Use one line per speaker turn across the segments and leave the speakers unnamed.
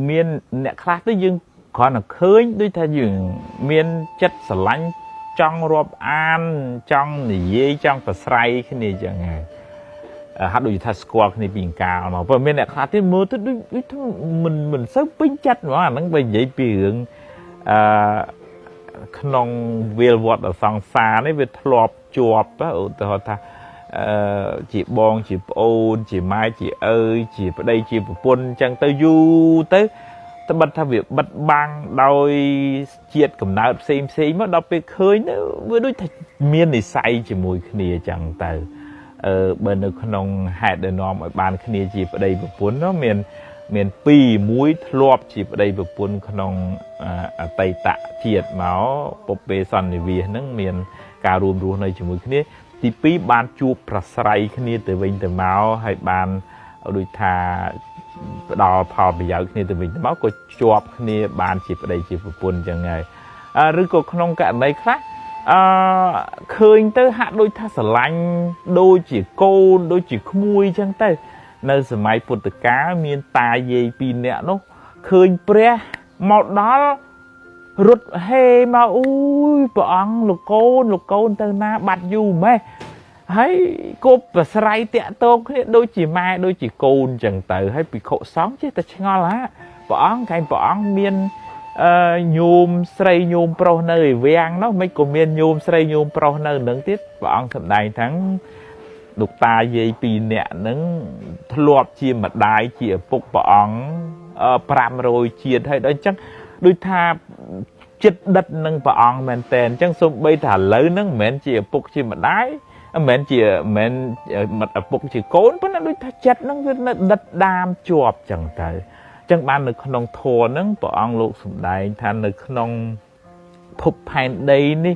មានអ្នកខ្លះទៅយើងគ្រាន់តែឃើញដូចថាយើងមានចិត្តស្រឡាញ់ចង់រាប់អានចង់និយាយចង់ប្រស្រ័យគ្នាចឹងហើយហាក់ដូចថាស្គាល់គ្នាពីកាលមកប៉ុន្តែមានអ្នកខ្លះទៀតមើលទៅដូចដូចមិនសូវពេញចិត្តហ្មងអាហ្នឹងបើនិយាយពីរឿងអឺក្នុងវាលវត្តសង្សារនេះវាធ្លាប់ជាប់ឧទាហរណ៍ថាអឺជាបងជាប្អូនជាម៉ែជាឪជាប្តីជាប្រពន្ធអញ្ចឹងទៅយូរទៅត្បិតថាវាបិទបាំងដោយជាតិកំណើតផ្សេងផ្សេងមកដល់ពេលឃើញទៅវាដូចថាមាននិស័យជាមួយគ្នាអញ្ចឹងទៅអឺបើនៅក្នុងហេតុដែលនាំឲ្យបានគ្នាជាប្តីប្រពន្ធនោះមានពីរមួយធ្លាប់ជាប្តីប្រពន្ធក្នុងអតីតជាតិមកពុពេសន្និវាសហ្នឹងមានការរួមរស់នៅជាមួយគ្នាទី2បានជួបប្រស្រ័យគ្នាទៅវិញទៅមកហើយបានដូចថាផ្ដល់ផលប្រយោជន៍គ្នាទៅវិញទៅមកក៏ជាប់គ្នាបានជាប្តីជាប្រពន្ធចឹងហើយឬក៏ក្នុងករណីខ្លះអឺឃើញទៅហាក់ដូចថាស្រឡាញ់ដូចជាកូនដូចជាក្មួយចឹងទៅនៅសម័យពុទ្ធកាលមានតាយាយពីរនាក់នោះឃើញព្រះមកដល់រត់ហេមកអូយព្រះអង្គលោកកូនលោកកូនទៅណាបាត់យូរម៉េះហើយគប់ប្រស្រ័យតាក់ទងគ្នាដូចជាម៉ែដូចជាកូនចឹងទៅហើយភិក្ខុសង្ឃចេះតែឆ្ងល់ហាព្រះអង្គកែងព្រះអង្គមានអឺញោមស្រីញោមប្រុសនៅឯវាំងនោះមិនក៏មានញោមស្រីញោមប្រុសនៅនឹងទៀតព្រះអង្គសម្ដែងថាលោកតាយាយពីរនាក់ហ្នឹងធ្លាប់ជាម្ដាយជាឪពុកព្រះអង្គ500ជាតិហើយដល់អញ្ចឹងដូចថាចិត្តដិតនឹងព្រះអង្គមែនតើអញ្ចឹងសូម្បីថាឥឡូវហ្នឹងមិនមែនជាឪពុកជាម្ដាយមិនមែនជាមិនមែនឪពុកជាកូនប៉ុន្តែដូចថាចិត្តហ្នឹងវានៅដិតដាមជាប់ចឹងទៅអញ្ចឹងបាននៅក្នុងធម៌ហ្នឹងព្រះអង្គលោកសម្ដែងថានៅក្នុងភពផែនដីនេះ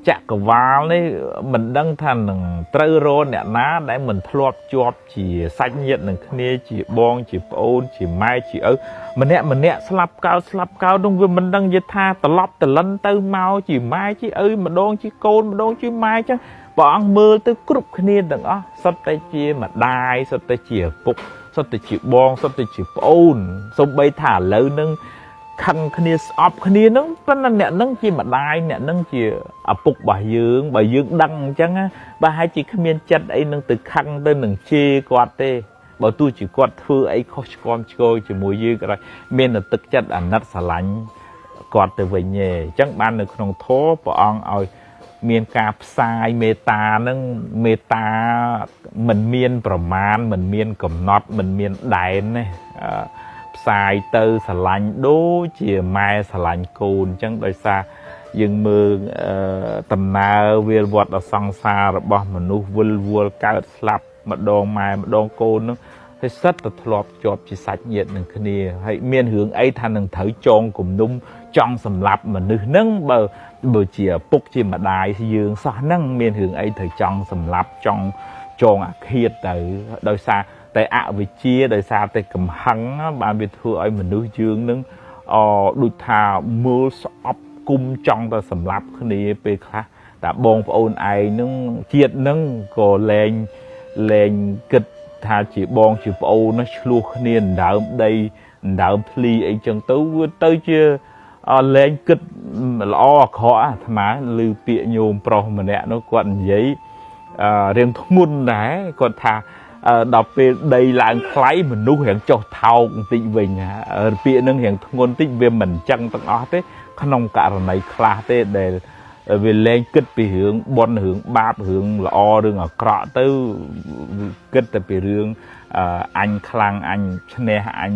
ចក្រវាលនេះមិនដឹងថានឹងត្រូវរកអ្នកណាដែលមិនធ្លាប់ជាប់ជាសាច់ញាតិនឹងគ្នាជាបងជាប្អូនជាម៉ែជាឪម្នាក់ម្នាក់ស្លាប់កោតស្លាប់កោតនោះវាមិនដឹងយថាត្រឡប់ត្រលិនទៅមកជាម៉ែជាឪម្ដងជាកូនម្ដងជាម៉ែចឹងព្រះអង្គមើលទៅគ្រប់គ្នាទាំងអស់សុទ្ធតែជាម្ដាយសុទ្ធតែជាឪពុកសុទ្ធតែជាបងសុទ្ធតែជាប្អូនសូម្បីថាឥឡូវនឹងខឹងគ្នាស្អប់គ្នានឹងប៉ុន្តែអ្នកនឹងជាម្ដាយអ្នកនឹងជាឪពុករបស់យើងបើយើងដឹងអញ្ចឹងបើហើយជាគ្មានចិត្តអីនឹងទៅខឹងទៅនឹងជេរគាត់ទេបើទោះជាគាត់ធ្វើអីខុសឆ្គំឆ្គងជាមួយយើងក៏ដោយមានតែទឹកចិត្តអាណិតស្រឡាញ់គាត់ទៅវិញទេអញ្ចឹងបាននៅក្នុងធម៌ព្រះអង្គឲ្យមានការផ្សាយមេត្តានឹងមេត្តាមិនមានប្រមាណមិនមានកំណត់មិនមានដែនទេផ្សាយទៅស្រឡាញ់ដូចជាម៉ែស្រឡាញ់កូនអញ្ចឹងដោយសារយើងមើលដំណើរវាលវត្តសង្សាររបស់មនុស្សវិលវល់កើតស្លាប់ម្ដងម៉ែម្ដងកូននោះហើយសិតតែធ្លាប់ជាប់ជាសាច់ញាតិនឹងគ្នាហើយមានរឿងអីថានឹងត្រូវចងគំនុំចង់សម្លាប់មនុស្សហ្នឹងបើជាឪពុកជាម្ដាយយើងសោះហ្នឹងមានរឿងអីត្រូវចង់សម្លាប់ចង់ចងអាឃាតទៅដោយសារតែអវិជ្ជាដោយសារតែកំហឹងបានវាធ្វើឲ្យមនុស្សយើងនឹងអដូចថាមើលស្អប់គុំចង់តែសម្លាប់គ្នាពេលខ្លះតែបងប្អូនឯងនឹងជាតិនឹងក៏លែងគិតថាជាបងជាប្អូនណាឆ្លោះគ្នាដណ្ដើមដីដណ្ដើមភ្លីអីចឹងទៅវាទៅជាលែងគិតល្អអាក្រក់អាត្មាឮពាក្យញោមប្រុសម្នាក់នោះគាត់និយាយរៀងធ្ងន់ដែរគាត់ថាដល់ពេលដីឡើងថ្លៃមនុស្សរៀងចុះថោកបន្តិចវិញពាក្យនឹងរៀងធ្ងន់តិចវាមិនចឹងទាំងអស់ទេក្នុងករណីខ្លះទេដែលវាលែងគិតពីរឿងបុណ្យរឿងបាបរឿងល្អរឿងអាក្រក់ទៅគិតតែពីរឿងអញខ្លាំងអញឈ្នះអញ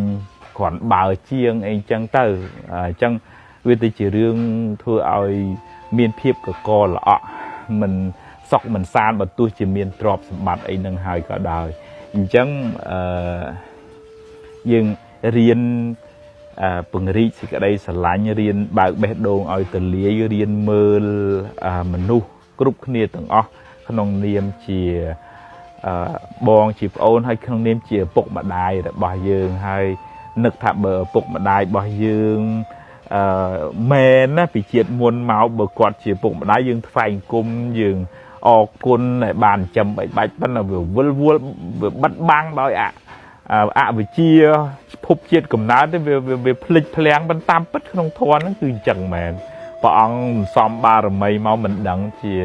គ្រាន់បើជាងអីចឹងទៅអញ្ចឹងវាទៅជារឿងធ្វើឲ្យមានភាពកកល្អក់មិនសុកមិនសានបើទោះជាមានទ្រព្យសម្បត្តិអីនឹងហើយក៏ដោយអញ្ចឹងអឺយើងរៀនពង្រីកសេចក្តីស្រឡាញ់រៀនបើកបេះដូងឲ្យទលាយរៀនមើលមនុស្សគ្រប់គ្នាទាំងអស់ក្នុងនាមជាបងជាប្អូនហើយក្នុងនាមជាឪពុកម្ដាយរបស់យើងហើយនឹកថាបើឪពុកម្ដាយរបស់យើងមែនណាពីជាតិមុនមកបើគាត់ជាឪពុកម្ដាយយើងថ្វាយគុំយើងអរគុណដែលបានចិញ្ចឹមបីបាច់ប៉ុន្តែវាវិលវល់វាបិទបាំងដោយអវិជ្ជា ភពជាតិកំណើតទេវាភ្លេចភ្លាំងប៉ុន្តែតាមពិតក្នុងធម៌ហ្នឹងគឺអញ្ចឹងមែនព្រះអង្គសំបារមីមកមិនដឹងជា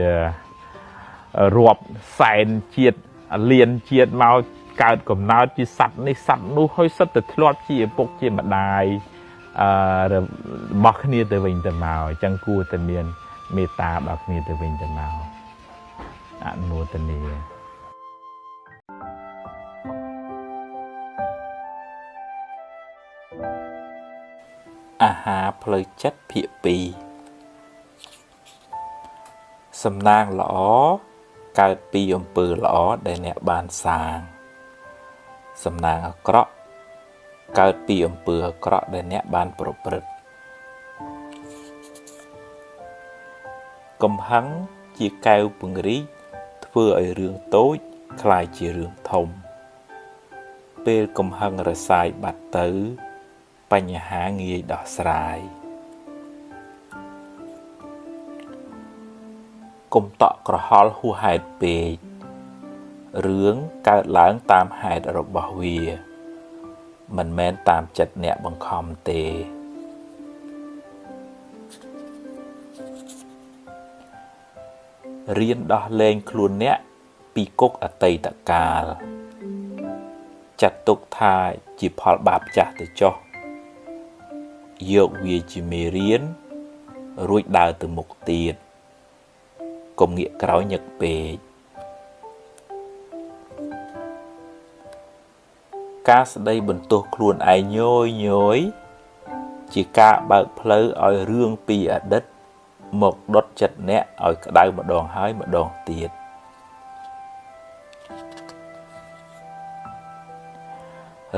រាប់សែនជាតិលានជាតិមកកើតកំណើតជាសត្វនេះសត្វនោះហើយសិតតែធ្លាប់ជាឪពុកជាម្ដាយរបស់គ្នាទៅវិញទៅមកអញ្ចឹងគួរតែមានមេត្តាដល់គ្នាទៅវិញទៅមកអនុមោទនាអាហារផ្លូវចិត្តភាគ2សំណាងល្អកើតពីអំពើល្អដែលអ្នកបានសាងសំណាងអាក្រក់កើតពីអំពើអាក្រក់ដែលអ្នកបានប្រព្រឹត្តកំហឹងជាកែវពង្រីកធ្វើឲ្យរឿងតូចក្លាយជារឿងធំពេលកំហឹងរសាយបាត់ទៅបញ្ហាងាយដោះស្រាយកុំតក់ក្រហល់ហួសហេតុពេករឿងកើតឡើងតាមហេតុរបស់វាមិនមែនតាមចិត្តអ្នកបង្ខំទេរៀនដោះលែងខ្លួនអ្នកពីគុកអតីតកាលចាត់ទុកថាជាផលបាបចាស់ទៅចុះយកវាជាមេរៀនរួចដើរទៅមុខទៀតកុំងាកក្រោយញឹកពេកការស្ដីបន្ទោសខ្លួនឯងញយញយជាការបើកផ្លូវឲ្យរឿងពីអតីតមកដុតចិត្តអ្នកឲ្យក្តៅម្ដងហើយម្ដងទៀត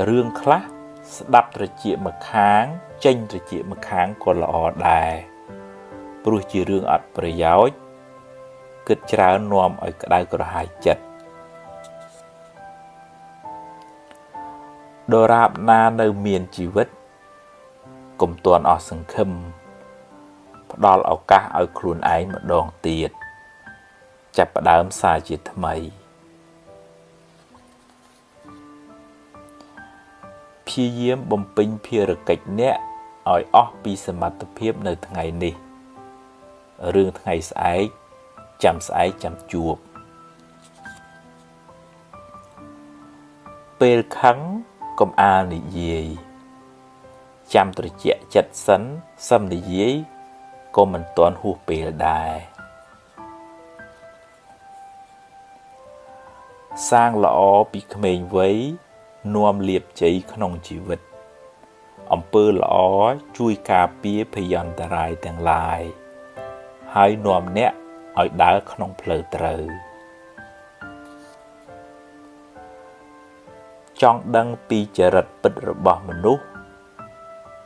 រឿងខ្លះស្ដាប់ត្រចៀកម្ខាងចេញត្រចៀកម្ខាងក៏ល្អដែរព្រោះជារឿងអត់ប្រយោជន៍គិតច្រើននាំឲ្យក្តៅក្រហាយចិត្តដរាបណានៅមានជីវិតកុំទាន់អស់សង្ឃឹមផ្ដល់ឱកាសឲ្យខ្លួនឯងម្ដងទៀតចាប់ផ្ដើមសារជាថ្មីព្យាយាមបំពេញភារកិច្ចអ្នកឲ្យអស់ពីសមត្ថភាពនៅថ្ងៃនេះរឿងថ្ងៃស្អែកចាំស្អែកចាំជួបពេលខឹងកុំអាលនិយាយចាំត្រជាក់ចិត្តសិនសឹមនិយាយក៏មិនទាន់ហួសពេលដែរសាងល្អពីក្មេងវ័យនាំលាភជ័យក្នុងជីវិតអំពើល្អជួយការពារភយន្តរាយទាំងឡាយហើយនាំអ្នកឲ្យដើរក្នុងផ្លូវត្រូវចង់ដឹងពីចរិតពិតរបស់មនុស្ស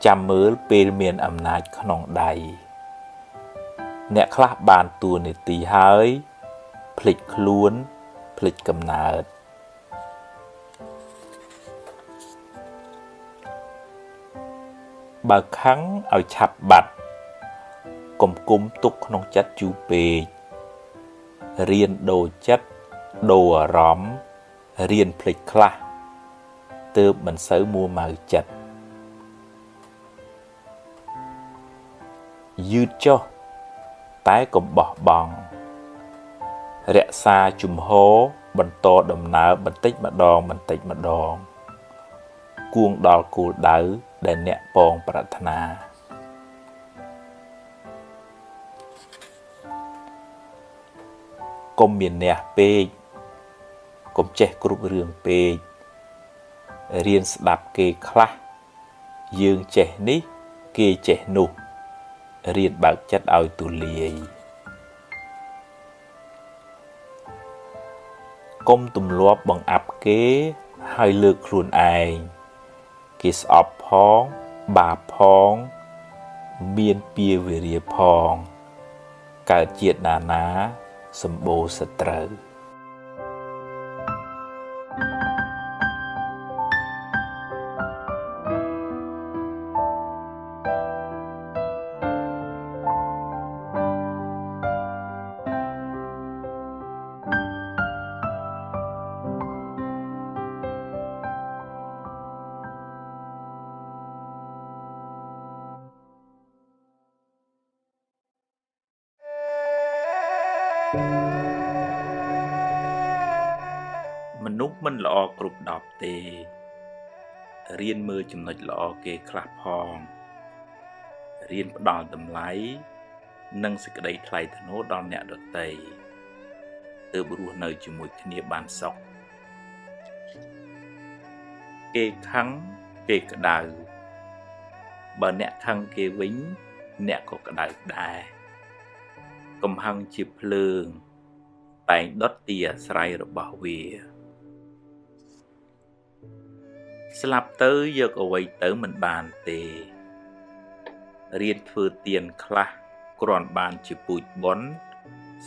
ចាំមើលពេលមានអំណាចក្នុងដៃអ្នកខ្លះបានតួនាទីហើយភ្លេចខ្លួនភ្លេចកំណើតបើខឹងឲ្យឆាប់បាត់កុំគុំទុកក្នុងចិត្តយូរពេករៀនដូរចិត្តដូរអារម្មណ៍រៀនភ្លេចខ្លះទើបមិនសូវមួម៉ៅចិត្តយឺតចុះតែកុំបោះបង់រក្សាជំហរបន្តដំណើរបន្តិចម្ដងបន្តិចម្ដងគួងដល់គោលដៅដែលអ្នកពងប្រាថ្នាកុំមានះពេកកុំចេះគ្រប់រឿងពេករៀនស្ដាប់គេខ្លះយើងចេះនេះគេចេះនោះរៀនបើកចិត្តឲ្យទូលាយកុំទម្លាប់បង្អាប់គេហើយលើកខ្លួនឯងគេស្អប់ផងបាបផងមានពៀវេរាផងកើតជាតិណាណាសម្បូរសត្រូវ មនុស្សមិនល្អគ្រប់ដប់ទេរៀនមើលចំណុចល្អគេខ្លះផងរៀនផ្ដល់តម្លៃនិងសេចក្តីថ្លៃថ្នូរដល់អ្នកដទៃទើបរស់នៅជាមួយគ្នាបានសុខគេខឹងគេក្តៅបើអ្នកខឹងគេវិញអ្នកក៏ក្តៅដែរកំហឹងជាភ្លើងតែងដុតទីអាស្រ័យរបស់វាស្លាប់ទៅយកអ្វីទៅមិនបានទេរៀនធ្វើទានខ្លះគ្រាន់បានជាពូជបុណ្យ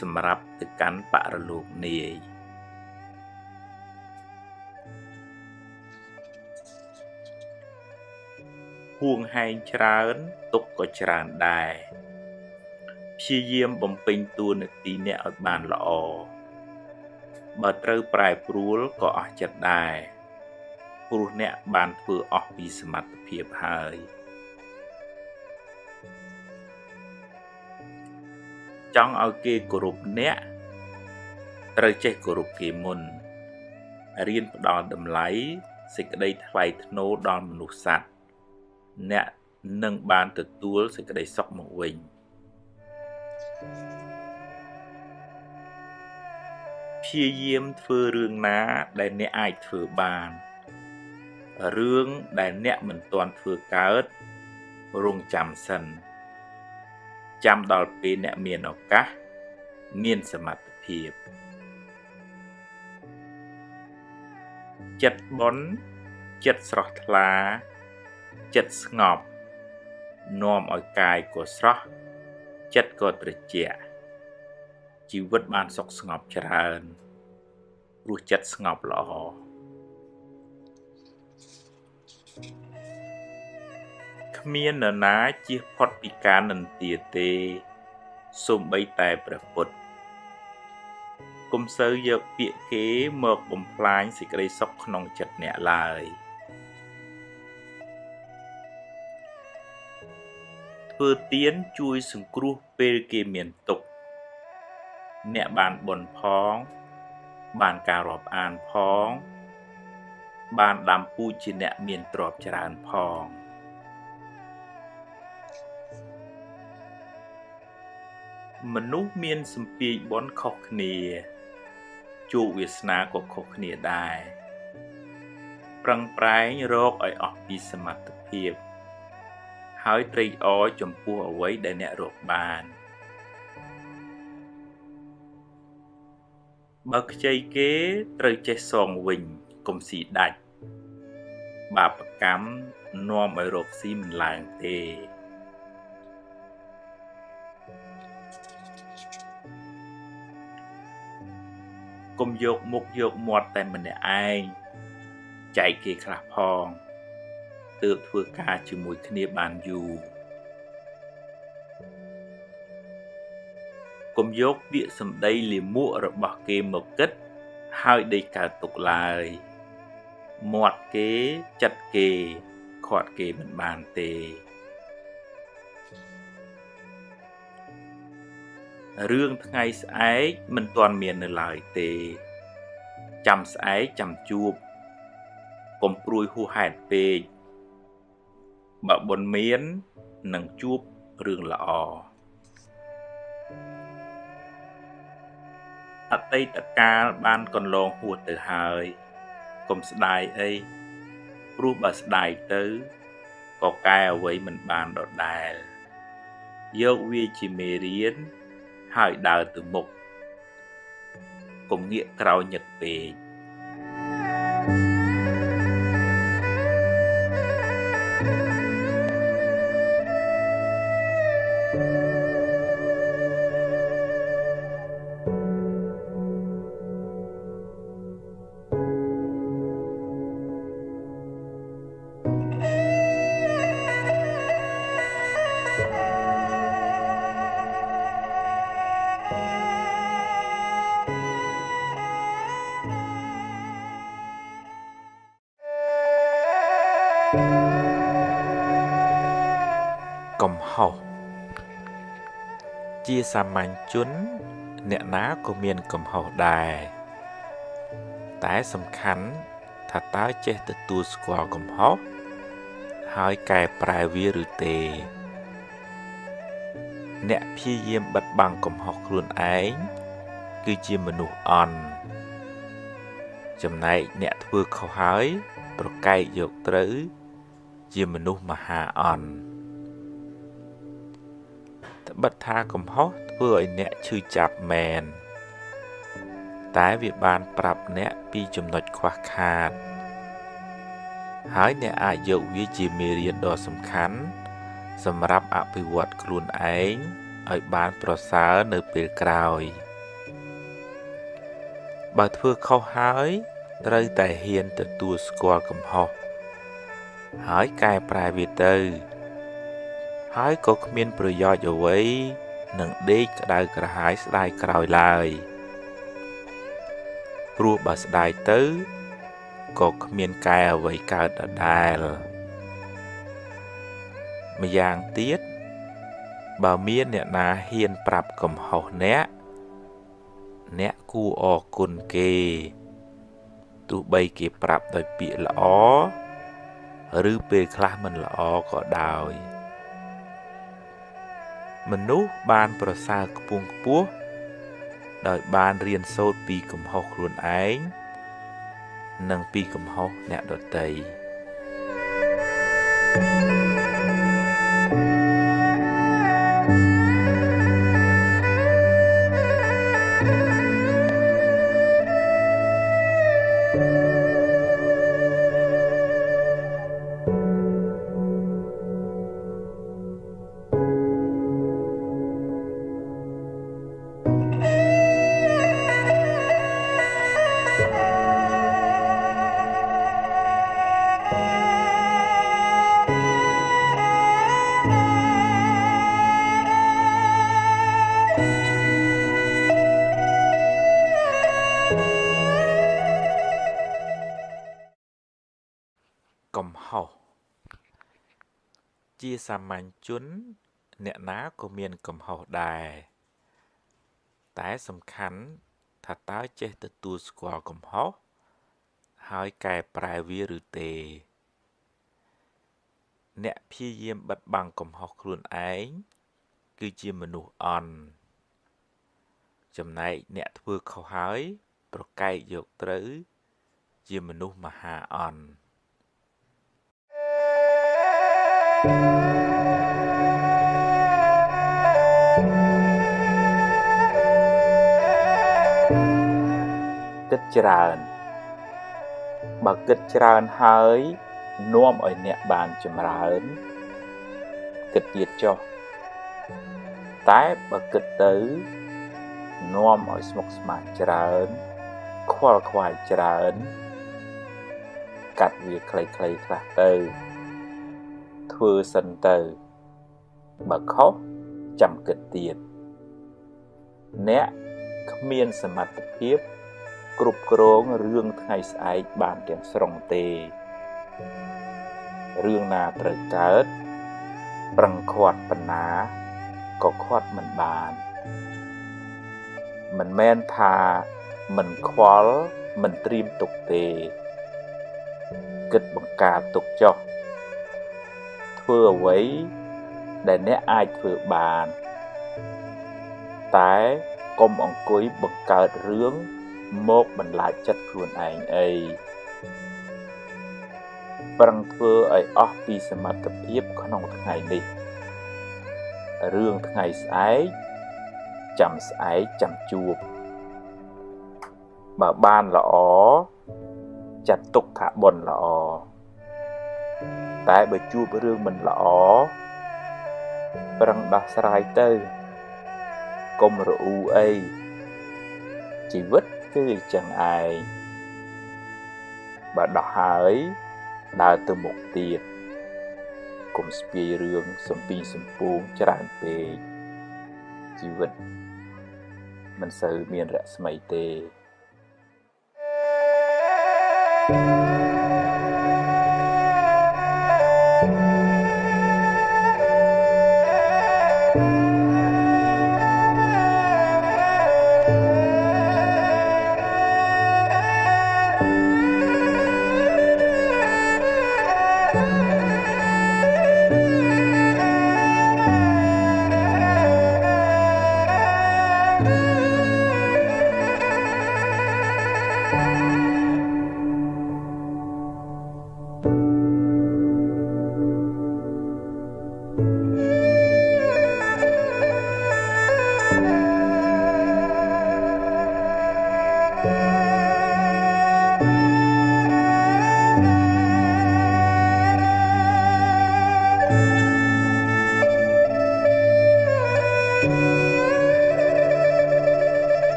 សម្រាប់ទៅកាន់បរលោកនាយហួងហែងច្រើនទុក្ខក៏ច្រើនដែរព្យាយាមបំពេញតួនាទីអ្នកឲ្យបានល្អបើត្រូវប្រែប្រួលក៏អស់ចិត្តដែរព្រោះអ្នកបានធ្វើអស់ពីសមត្ថភាពហើយចង់ឲ្យគេគោរពអ្នកត្រូវចេះគោរពគេមុនរៀនផ្ដល់តម្លៃសេចក្តីថ្លៃថ្នូរដល់មនុស្សសត្វអ្នកនឹងបានទទួលសេចក្តីសុខមកវិញព្យាយាមធ្វើរឿងណាដែលអ្នកអាចធ្វើបានរឿងដែលអ្នកមិនទាន់ធ្វើកើតរងចាំសិនចាំដល់ពេលអ្នកមានឱកាសមានសមត្ថភាពចិត្តបុណ្យចិត្តស្រស់ថ្លាចិត្តស្ងប់នាំឲ្យកាយក៏ស្រស់ចិត្តក៏ត្រជាក់ជីវិតបានសុខស្ងប់ច្រើនព្រោះចិត្តស្ងប់ល្អគ្មាននរណាជៀសផុតពីការនិន្ទាទេសូម្បីតែព្រះពុទ្ធកុំសូវយកពាក្យគេមកបំផ្លាញសេចក្តីសុខក្នុងចិត្តអ្នកឡើយធ្វើទានជួយសង្គ្រោះពេលគេមានទុក្ខអ្នកបានបុណ្យផងបានការរាប់អានផងបានដាំពូជជាអ្នកមានទ្រព្យច្រើនផងមនុស្សមានសម្ពាយបុណ្យខុសគ្នាជោគវាសនាក៏ខុសគ្នាដែរប្រឹងប្រែងរកឲ្យអស់ពីសមត្ថភាពហើយត្រេកអរចំពោះអ្វីដែលអ្នករកបានបើខ្ចីគេត្រូវចេះសងវិញកុំស៊ីដាច់បាបកម្មនាំឲ្យរកស៊ីមិនឡើងទេកុំយកមុខយកមាត់តែម្នាក់ឯងចែកគេខ្លះផងទើបធ្វើការជាមួយគ្នាបានយូរកុំយកពាក្យសម្ដីលាមករបស់គេមកគិតហើយដេកកើតទុកឡើយមាត់គេចិត្តគេខាត់គេមិនបានទេរឿងថ្ងៃស្អែកមិនទាន់មាននៅឡើយទេចាំស្អែកចាំជួបកុំព្រួយហួសហេតុពេកបើបុណ្យមាននឹងជួបរឿងល្អអតីតកាលបានកន្លងហួសទៅហើយកុំស្ដាយអីព្រោះបើស្ដាយទៅក៏កែអ្វីមិនបានដដែលយកវាជាមេរៀនហើយដើរទៅមុខកុំងាកក្រោយញឹកពេក កំហុសជាសាមញ្ញជន អ្នកណាក៏មានកំហុសដែរតែសំខាន់ថាតើចេះទទួលស្គាល់កំហុសហើយកែប្រែវាឬទេអ្នកព្យាយាមបិទបាំងកំហុសខ្លួនឯងគឺជាមនុស្សអន់ចំណែកអ្នកធ្វើខុសហើយប្រកែកយកត្រូវជាមនុស្សមហាអន់ត្បិតថាកំហុសធ្វើឲ្យអ្នកឈឺចាប់មែនតែវាបានប្រាប់អ្នកពីចំណុចខ្វះខាតហើយអ្នកអាចយកវាជាមេរៀនដ៏សំខាន់សម្រាប់អភិវឌ្ឍខ្លួនឯងឲ្យបានប្រសើរនៅពេលក្រោយបើធ្វើខុសហើយត្រូវតែហ៊ានទទួលស្គាល់កំហុសហើយកែប្រែវាទៅហើយក៏គ្មានប្រយោជន៍អ្វីនឹងដេកក្តៅក្រហាយស្ដាយក្រោយឡើយព្រោះបើស្ដាយទៅក៏គ្មានកែអ្វីកើតដដែលម្យ៉ាងទៀតបើមានអ្នកណាហ៊ានប្រាប់កំហុសអ្នកអ្នកគួរអរគុណគេទោះបីគេប្រាប់ដោយពាក្យល្អឬពេលខ្លះមិនល្អក៏ដោយមនុស្សបានប្រសើរខ្ពង់ខ្ពស់ដោយបានរៀនសូត្រពីកំហុសខ្លួនឯងនិងពីកំហុសអ្នកដទៃកំហុសជាសាមញ្ញជនអ្នកណាក៏មានកំហុសដែរតែសំខាន់ថាតើចេះទទួលស្គាល់កំហុសហើយកែប្រែវាឬទេអ្នកព្យាយាមបិទបាំងកំហុសខ្លួនឯងគឺជាមនុស្សអន់ចំណែកអ្នកធ្វើខុសហើយប្រកែកយកត្រូវជាមនុស្សមហាអន់គិតច្រើនបើគិតច្រើនហើយនាំឲ្យអ្នកបានចម្រើនគិតទៀតចុះតែបើគិតទៅនាំឲ្យស្មុគស្មាញច្រើនខ្វល់ខ្វាយច្រើនកាត់វាខ្លីៗខ្លះទៅធ្វើសិនទៅបើខុសចាំគិតទៀតអ្នកគ្មានសមត្ថភាពគ្រប់គ្រងរឿងថ្ងៃស្អែកបានទាំងស្រុងទេរឿងណាត្រូវកើតប្រឹងខាត់ប៉ុណ្ណាក៏ខាត់មិនបានមិនមែនថាមិនខ្វល់មិនត្រៀមទុកទេគិតបង្ការទុកចុះធ្វើអ្វីដែលអ្នកអាចធ្វើបានតែកុំអង្គុយបង្កើតរឿងមកបន្លាចចិត្តខ្លួនឯងអីប្រឹងធ្វើឲ្យអស់ពីសមត្ថភាពក្នុងថ្ងៃនេះរឿងថ្ងៃស្អែកចាំស្អែកចាំជួបបើបានល្អចាត់ទុកថាបុណ្យល្អតែបើជួបរឿងមិនល្អប្រឹងដោះស្រាយទៅកុំរអ៊ូអីជីវិតគឺអញ្ចឹងឯងបើដោះហើយដើរទៅមុខទៀតកុំស្ពាយរឿងសំពីងសំពោងច្រើនពេកជីវិតមិនសូវមានរស្មីទេ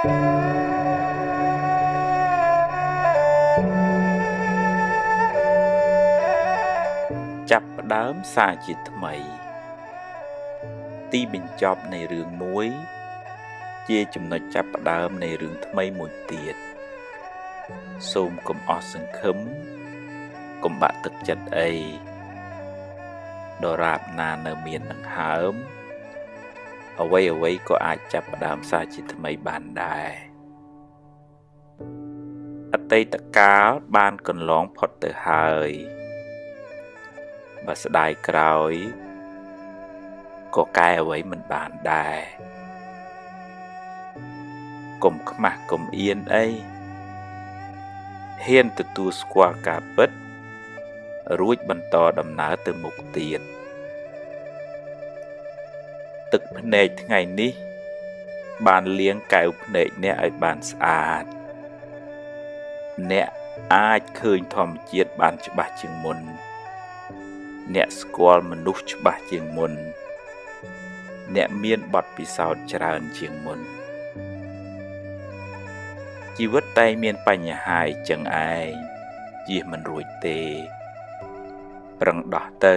ចាប់ផ្ដើមសារជាថ្មីទីបញ្ចប់នៃរឿងមួយជាចំណុចចាប់ផ្ដើមនៃរឿងថ្មីមួយទៀតសូមកុំអស់សង្ឃឹមកុំបាក់ទឹកចិត្តអីដរាបណានៅមានដង្ហើមអ្វីៗក៏អាចចាប់ផ្ដើមសារជាថ្មីបានដែរអតីតកាលបានកន្លងផុតទៅហើយបើស្ដាយក្រោយក៏កែអ្វីមិនបានដែរកុំខ្មាស់កុំអៀនអីហ៊ានទទួលស្គាល់ការពិតរួចបន្តដំណើរទៅមុខទៀតទឹកភ្នែកថ្ងៃនេះបានលាងកែវភ្នែកអ្នកឲ្យបានស្អាតអ្នកអាចឃើញធម្មជាតិបានច្បាស់ជាងមុនអ្នកស្គាល់មនុស្សច្បាស់ជាងមុនអ្នកមានបទពិសោធន៍ច្រើនជាងមុនជីវិតតែមានបញ្ហាអញ្ចឹងឯងជៀសមិនរួចទេប្រឹងដោះទៅ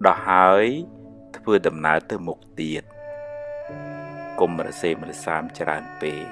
ដោះហើយធ្វើដំណើរទៅមុខទៀតកុំរសេមរសាមច្រើនពេក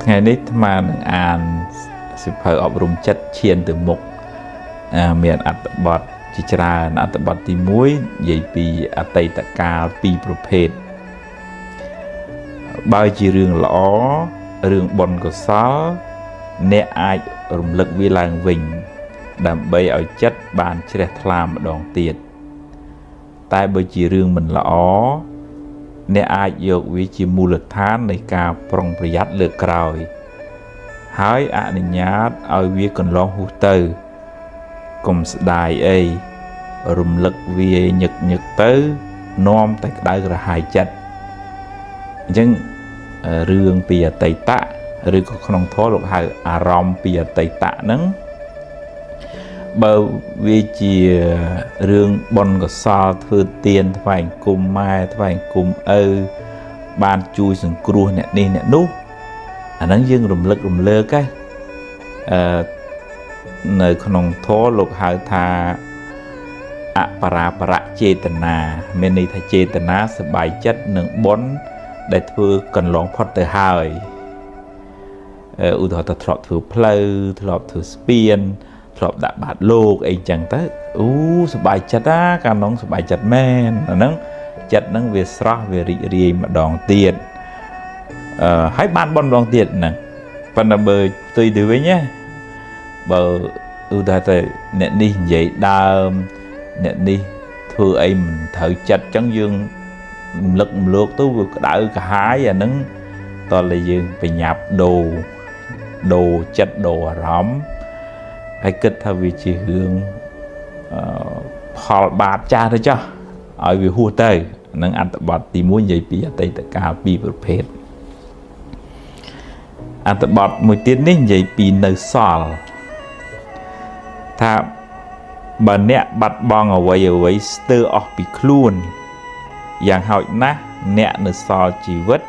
ថ្ងៃនេះអាត្មានឹងអានសៀវភៅអប់រំចិត្តឈានទៅមុខមានអត្ថបទជាច្រើនអត្ថបទទី1និយាយពីអតីតកាលពីរប្រភេទបើជារឿងល្អរឿងបុណ្យកុសលអ្នកអាចរំលឹកវាឡើងវិញដើម្បីឲ្យចិត្តបានជ្រះថ្លាម្ដងទៀតតែបើជារឿងមិនល្អអ្នកអាចយកវាជាមូលដ្ឋាននៃការប្រុងប្រយ័ត្នលើកក្រោយហើយអនុញ្ញាតឲ្យវាកន្លងហួសទៅកុំស្ដាយអីរំលឹកវាញឹកញឹកទៅនាំតែក្តៅក្រហាយចិត្តអញ្ចឹងរឿងពីអតីតឬក៏ក្នុងធម៌លោកហៅអារម្មណ៍ពីអតីតហ្នឹងបើវាជារឿងបុណ្យកុសលធ្វើទានថ្វាយអង្គមម៉ែថ្វាយអង្គមឪបានជួយសង្គ្រោះអ្នកនេះអ្នកនោះអាហ្នឹងយើងរំលឹករំលើកនៅក្នុងធម៌លោកហៅថាអបរាបរចេតនាមានន័យថាចេតនាសប្បាយចិត្តនឹងបុណ្យដែលធ្វើកន្លងផុតទៅហើយឧទាហរណ៍ថាធ្លាប់ធ្វើផ្លូវធ្លាប់ធ្វើស្ពានធ្លាប់ដាក់បាតលោកអីចឹងទៅអូសប្បាយចិត្តណាកាលនោះសប្បាយចិត្តមែនអាហ្នឹងចិត្តហ្នឹងវាស្រស់វារីករាយម្ដងទៀតហើយបានបុណ្យម្ដងទៀតហ្នឹងប៉ុន្តែបើផ្ទុយទៅវិញណាបើឧទាហរណ៍ទៅអ្នកនេះនិយាយដើមអ្នកនេះធ្វើអីមិនត្រូវចិត្តចឹងយើងរំលឹករំលើកទៅវាក្តៅក្រហាយអាហ្នឹងតើតែយើងបញ្ញាប់ដូរចិត្តដូរអារម្មណ៍ ហើយគិតថាវាជារឿងផលបាបចាស់ទៅចុះឲ្យវាហួសទៅនឹងអត្ថបទទី1និយាយពីអតីតកាលពីរប្រភេទអត្ថបទមួយទៀតនេះនិយាយពីនៅសល់ថាបើអ្នកបាត់បង់អ្វីអ្វីស្ទើរអស់ពីខ្លួនយ៉ាងហោចណាស់អ្នកនៅសល់ជីវិត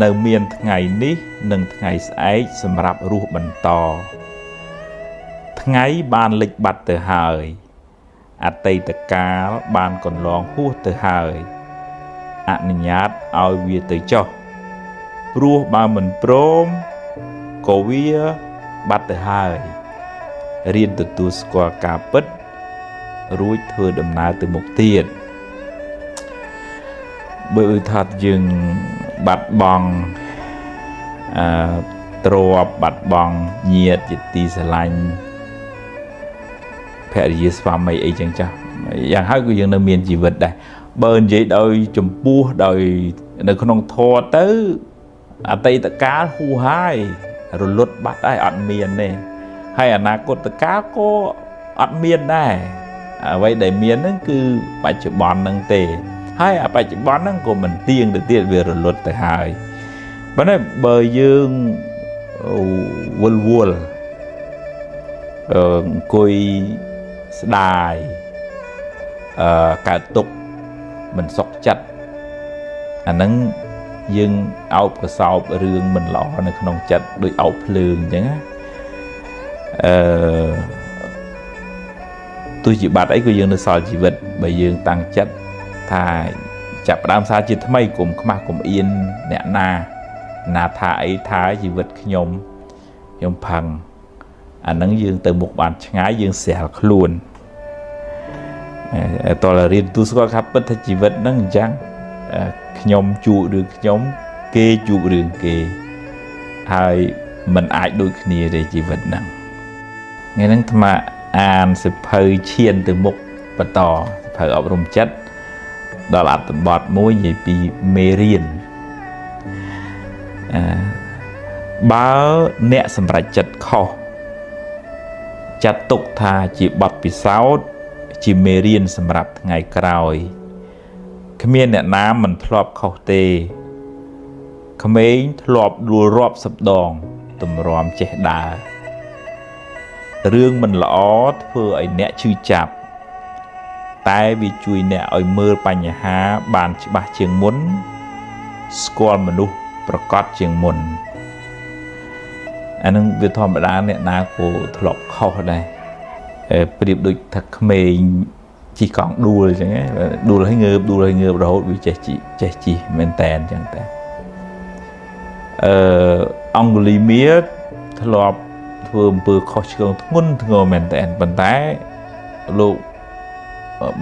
នៅមានថ្ងៃនេះនិងថ្ងៃស្អែកសម្រាប់រស់បន្តថ្ងៃបានលិចបាត់ទៅហើយអតីតកាលបានកន្លងហួសទៅហើយអនុញ្ញាតឲ្យវាទៅចុះព្រោះបើមិនព្រមក៏វាបាត់ទៅហើយរៀនទទួលស្គាល់ការពិតរួចធ្វើដំណើរទៅមុខទៀតបើឧទាហរណ៍យើងបាត់បង់ទ្រព្យបាត់បង់ញាតិជាទីស្រឡាញ់ភរិយាស្វាមីអីចឹងចាស់យ៉ាងហើយក៏យើងនៅមានជីវិតដែរបើនិយាយដោយចំពោះដោយនៅក្នុងធម៌ទៅអតីតកាលហួសហើយរលត់បាត់ហើយអត់មានទេហើយអនាគតកាលក៏អត់មានដែរអ្វីដែលមានហ្នឹងគឺបច្ចុប្បន្នហ្នឹងទេហើយអាបច្ចុប្បន្នហ្នឹងក៏មិនទៀងទៅទៀតវារលត់ទៅហើយប៉ុន្តែបើយើងវិលវល់អង្គុយស្ដាយកើតទុក្ខមិនសុខចិត្តអាហ្នឹងយើងអោបក្រសោបរឿងមិនល្អនៅក្នុងចិត្តដូចអោបភ្លើងអញ្ចឹងណាទោះជាបាត់អីក៏យើងនៅសល់ជីវិតបើយើងតាំងចិត្តថាចាប់ផ្ដើមសារជាថ្មីកុំខ្មាស់កុំអៀនអ្នកណាណាថាអីថាជីវិតខ្ញុំខ្ញុំផឹងអាហ្នឹងយើងទៅមុខបានឆ្ងាយយើងស្រាលខ្លួនតើរៀនទូស្គាល់ថាពិតថាជីវិតហ្នឹងអញ្ចឹងខ្ញុំជួបរឿងខ្ញុំគេជួបរឿងគេហើយมันអាចដូចគ្នាទេជីវិតហ្នឹងថ្ងៃហ្នឹងអាត្មាអានសៀវភៅឈានទៅមុខបន្តសៀវភៅអប់រំចិត្តដល់អត្ថបទមួយនិយាយពីមេរៀនបើអ្នកសម្រេចចិត្តខុសចាត់ទុកថាជាបទពិសោធន៍ជាមេរៀនសម្រាប់ថ្ងៃក្រោយគ្មានអ្នកណាមិនធ្លាប់ខុសទេក្មេងធ្លាប់ដួលរាប់សិបដងទម្រាំចេះដើររឿងមិនល្អធ្វើឲ្យអ្នកឈឺចាប់តែវាជួយអ្នកឲ្យមើលបញ្ហាបានច្បាស់ជាងមុនស្គាល់មនុស្សប្រកបជាងមុនអានឹងវាធម្មតាអ្នកណាក៏ធ្លាប់ខុសដែរប្រៀបដូចថាក្មេងជិះកង់ដួលអញ្ចឹងដួលឲ្យងើបដួលឲ្យងើបរហូតវាចេះជិះមែនតែនអញ្ចឹងតែអង្គលីមៀធ្លាប់ធ្វើអំពើខុសឆ្គងធ្ងន់ធ្ងរមែនតែនប៉ុន្តែលោក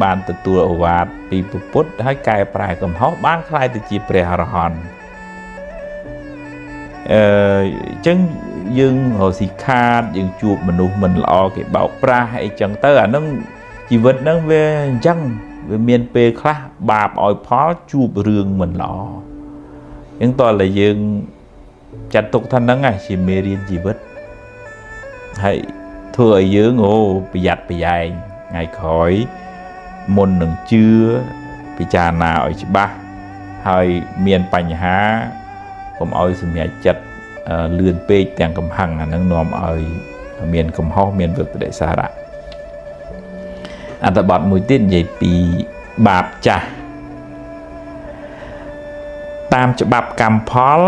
បានទទួលឱវាទពីព្រះពុទ្ធហើយកែប្រែកំហុសបានក្លាយទៅជាព្រះអរហន្តអញ្ចឹងយើងរកស៊ីខាតយើងជួបមនុស្សមិនល្អគេបោកប្រាស់អីចឹងទៅអាហ្នឹងជីវិតហ្នឹងវាអញ្ចឹងវាមានពេលខ្លះបាបឲ្យផលជួបរឿងមិនល្អអញ្ចឹងតើតែយើងចាត់ទុកថាហ្នឹងជាមេរៀនជីវិតហើយធ្វើឲ្យយើងប្រយ័ត្នប្រយែងថ្ងៃក្រោយមុននឹងជឿពិចារណាឲ្យច្បាស់ហើយមានបញ្ហាកុំឲ្យសម្រេចចិត្តលឿនពេកទាំងកំហឹងអាហ្នឹងនាំឲ្យមានកំហុសមានវិបរិសារៈអត្ថបទមួយទៀតនិយាយពីបាបចាស់តាមច្បាប់កម្មផល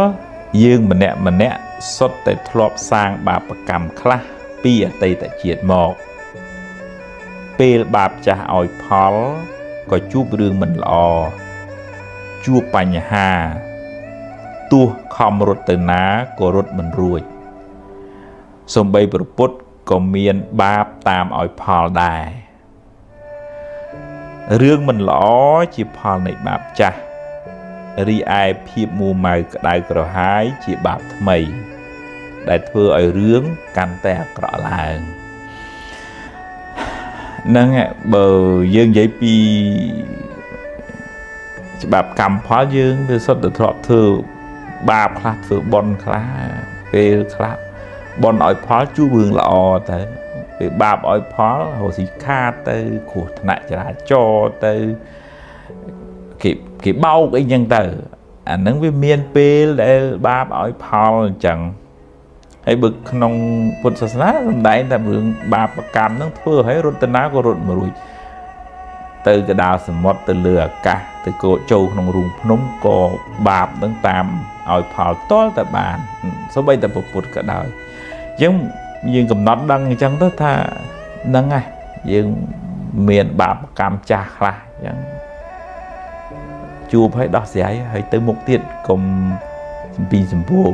យើងម្នាក់ម្នាក់សុទ្ធតែធ្លាប់សាងបាបកម្មខ្លះពីអតីតជាតិមកពេលបាបចាស់ឲ្យផលក៏ជួបរឿងមិនល្អជួបបញ្ហាទោះខំរត់ទៅណាក៏រត់មិនរួចសំបីព្រះពុទ្ធក៏មានបាបតាមឲ្យផលដែររឿងមិនល្អជាផលនៃបាបចាស់រីឯភាពមួម៉ៅក្តៅក្រហាយជាបាបថ្មីដែលធ្វើឲ្យរឿងកាន់តែអាក្រក់ឡើងហ្នឹងបើយើងនិយាយពីច្បាប់កម្មផលយើងវាសុទ្ធតែធ្លាប់ធ្វើបាបខ្លះធ្វើបុណ្យខ្លះពេលខ្លះបុណ្យឲ្យផលជួបរឿងល្អទៅ ពេលបាបឲ្យផលរកស៊ីខាតទៅគ្រោះថ្នាក់ចរាចរណ៍ទៅគេបោកអីចឹងទៅអាហ្នឹងវាមានពេលដែលបាបឲ្យផលអញ្ចឹងហើយបើក្នុងពុទ្ធសាសនាសម្ដែងតែរឿងបាបកម្មហ្នឹងធ្វើឲ្យរត់ទៅណាក៏រត់មិនរួចទៅកដាលសមុទ្រទៅលើអាកាសទៅក៏ចូលក្នុងរូងភ្នំក៏បាបនឹងតាមឲ្យផលតល់តែបានសូម្បីតែពុទ្ធក៏ដោយអញ្ចឹងយើងកំណត់ដឹងអញ្ចឹងទៅថាហ្នឹងហើយយើងមានបាបកម្មចាស់ខ្លះអញ្ចឹងជួបឲ្យដោះស្រាយហើយទៅមុខទៀតកុំសំពីសំពង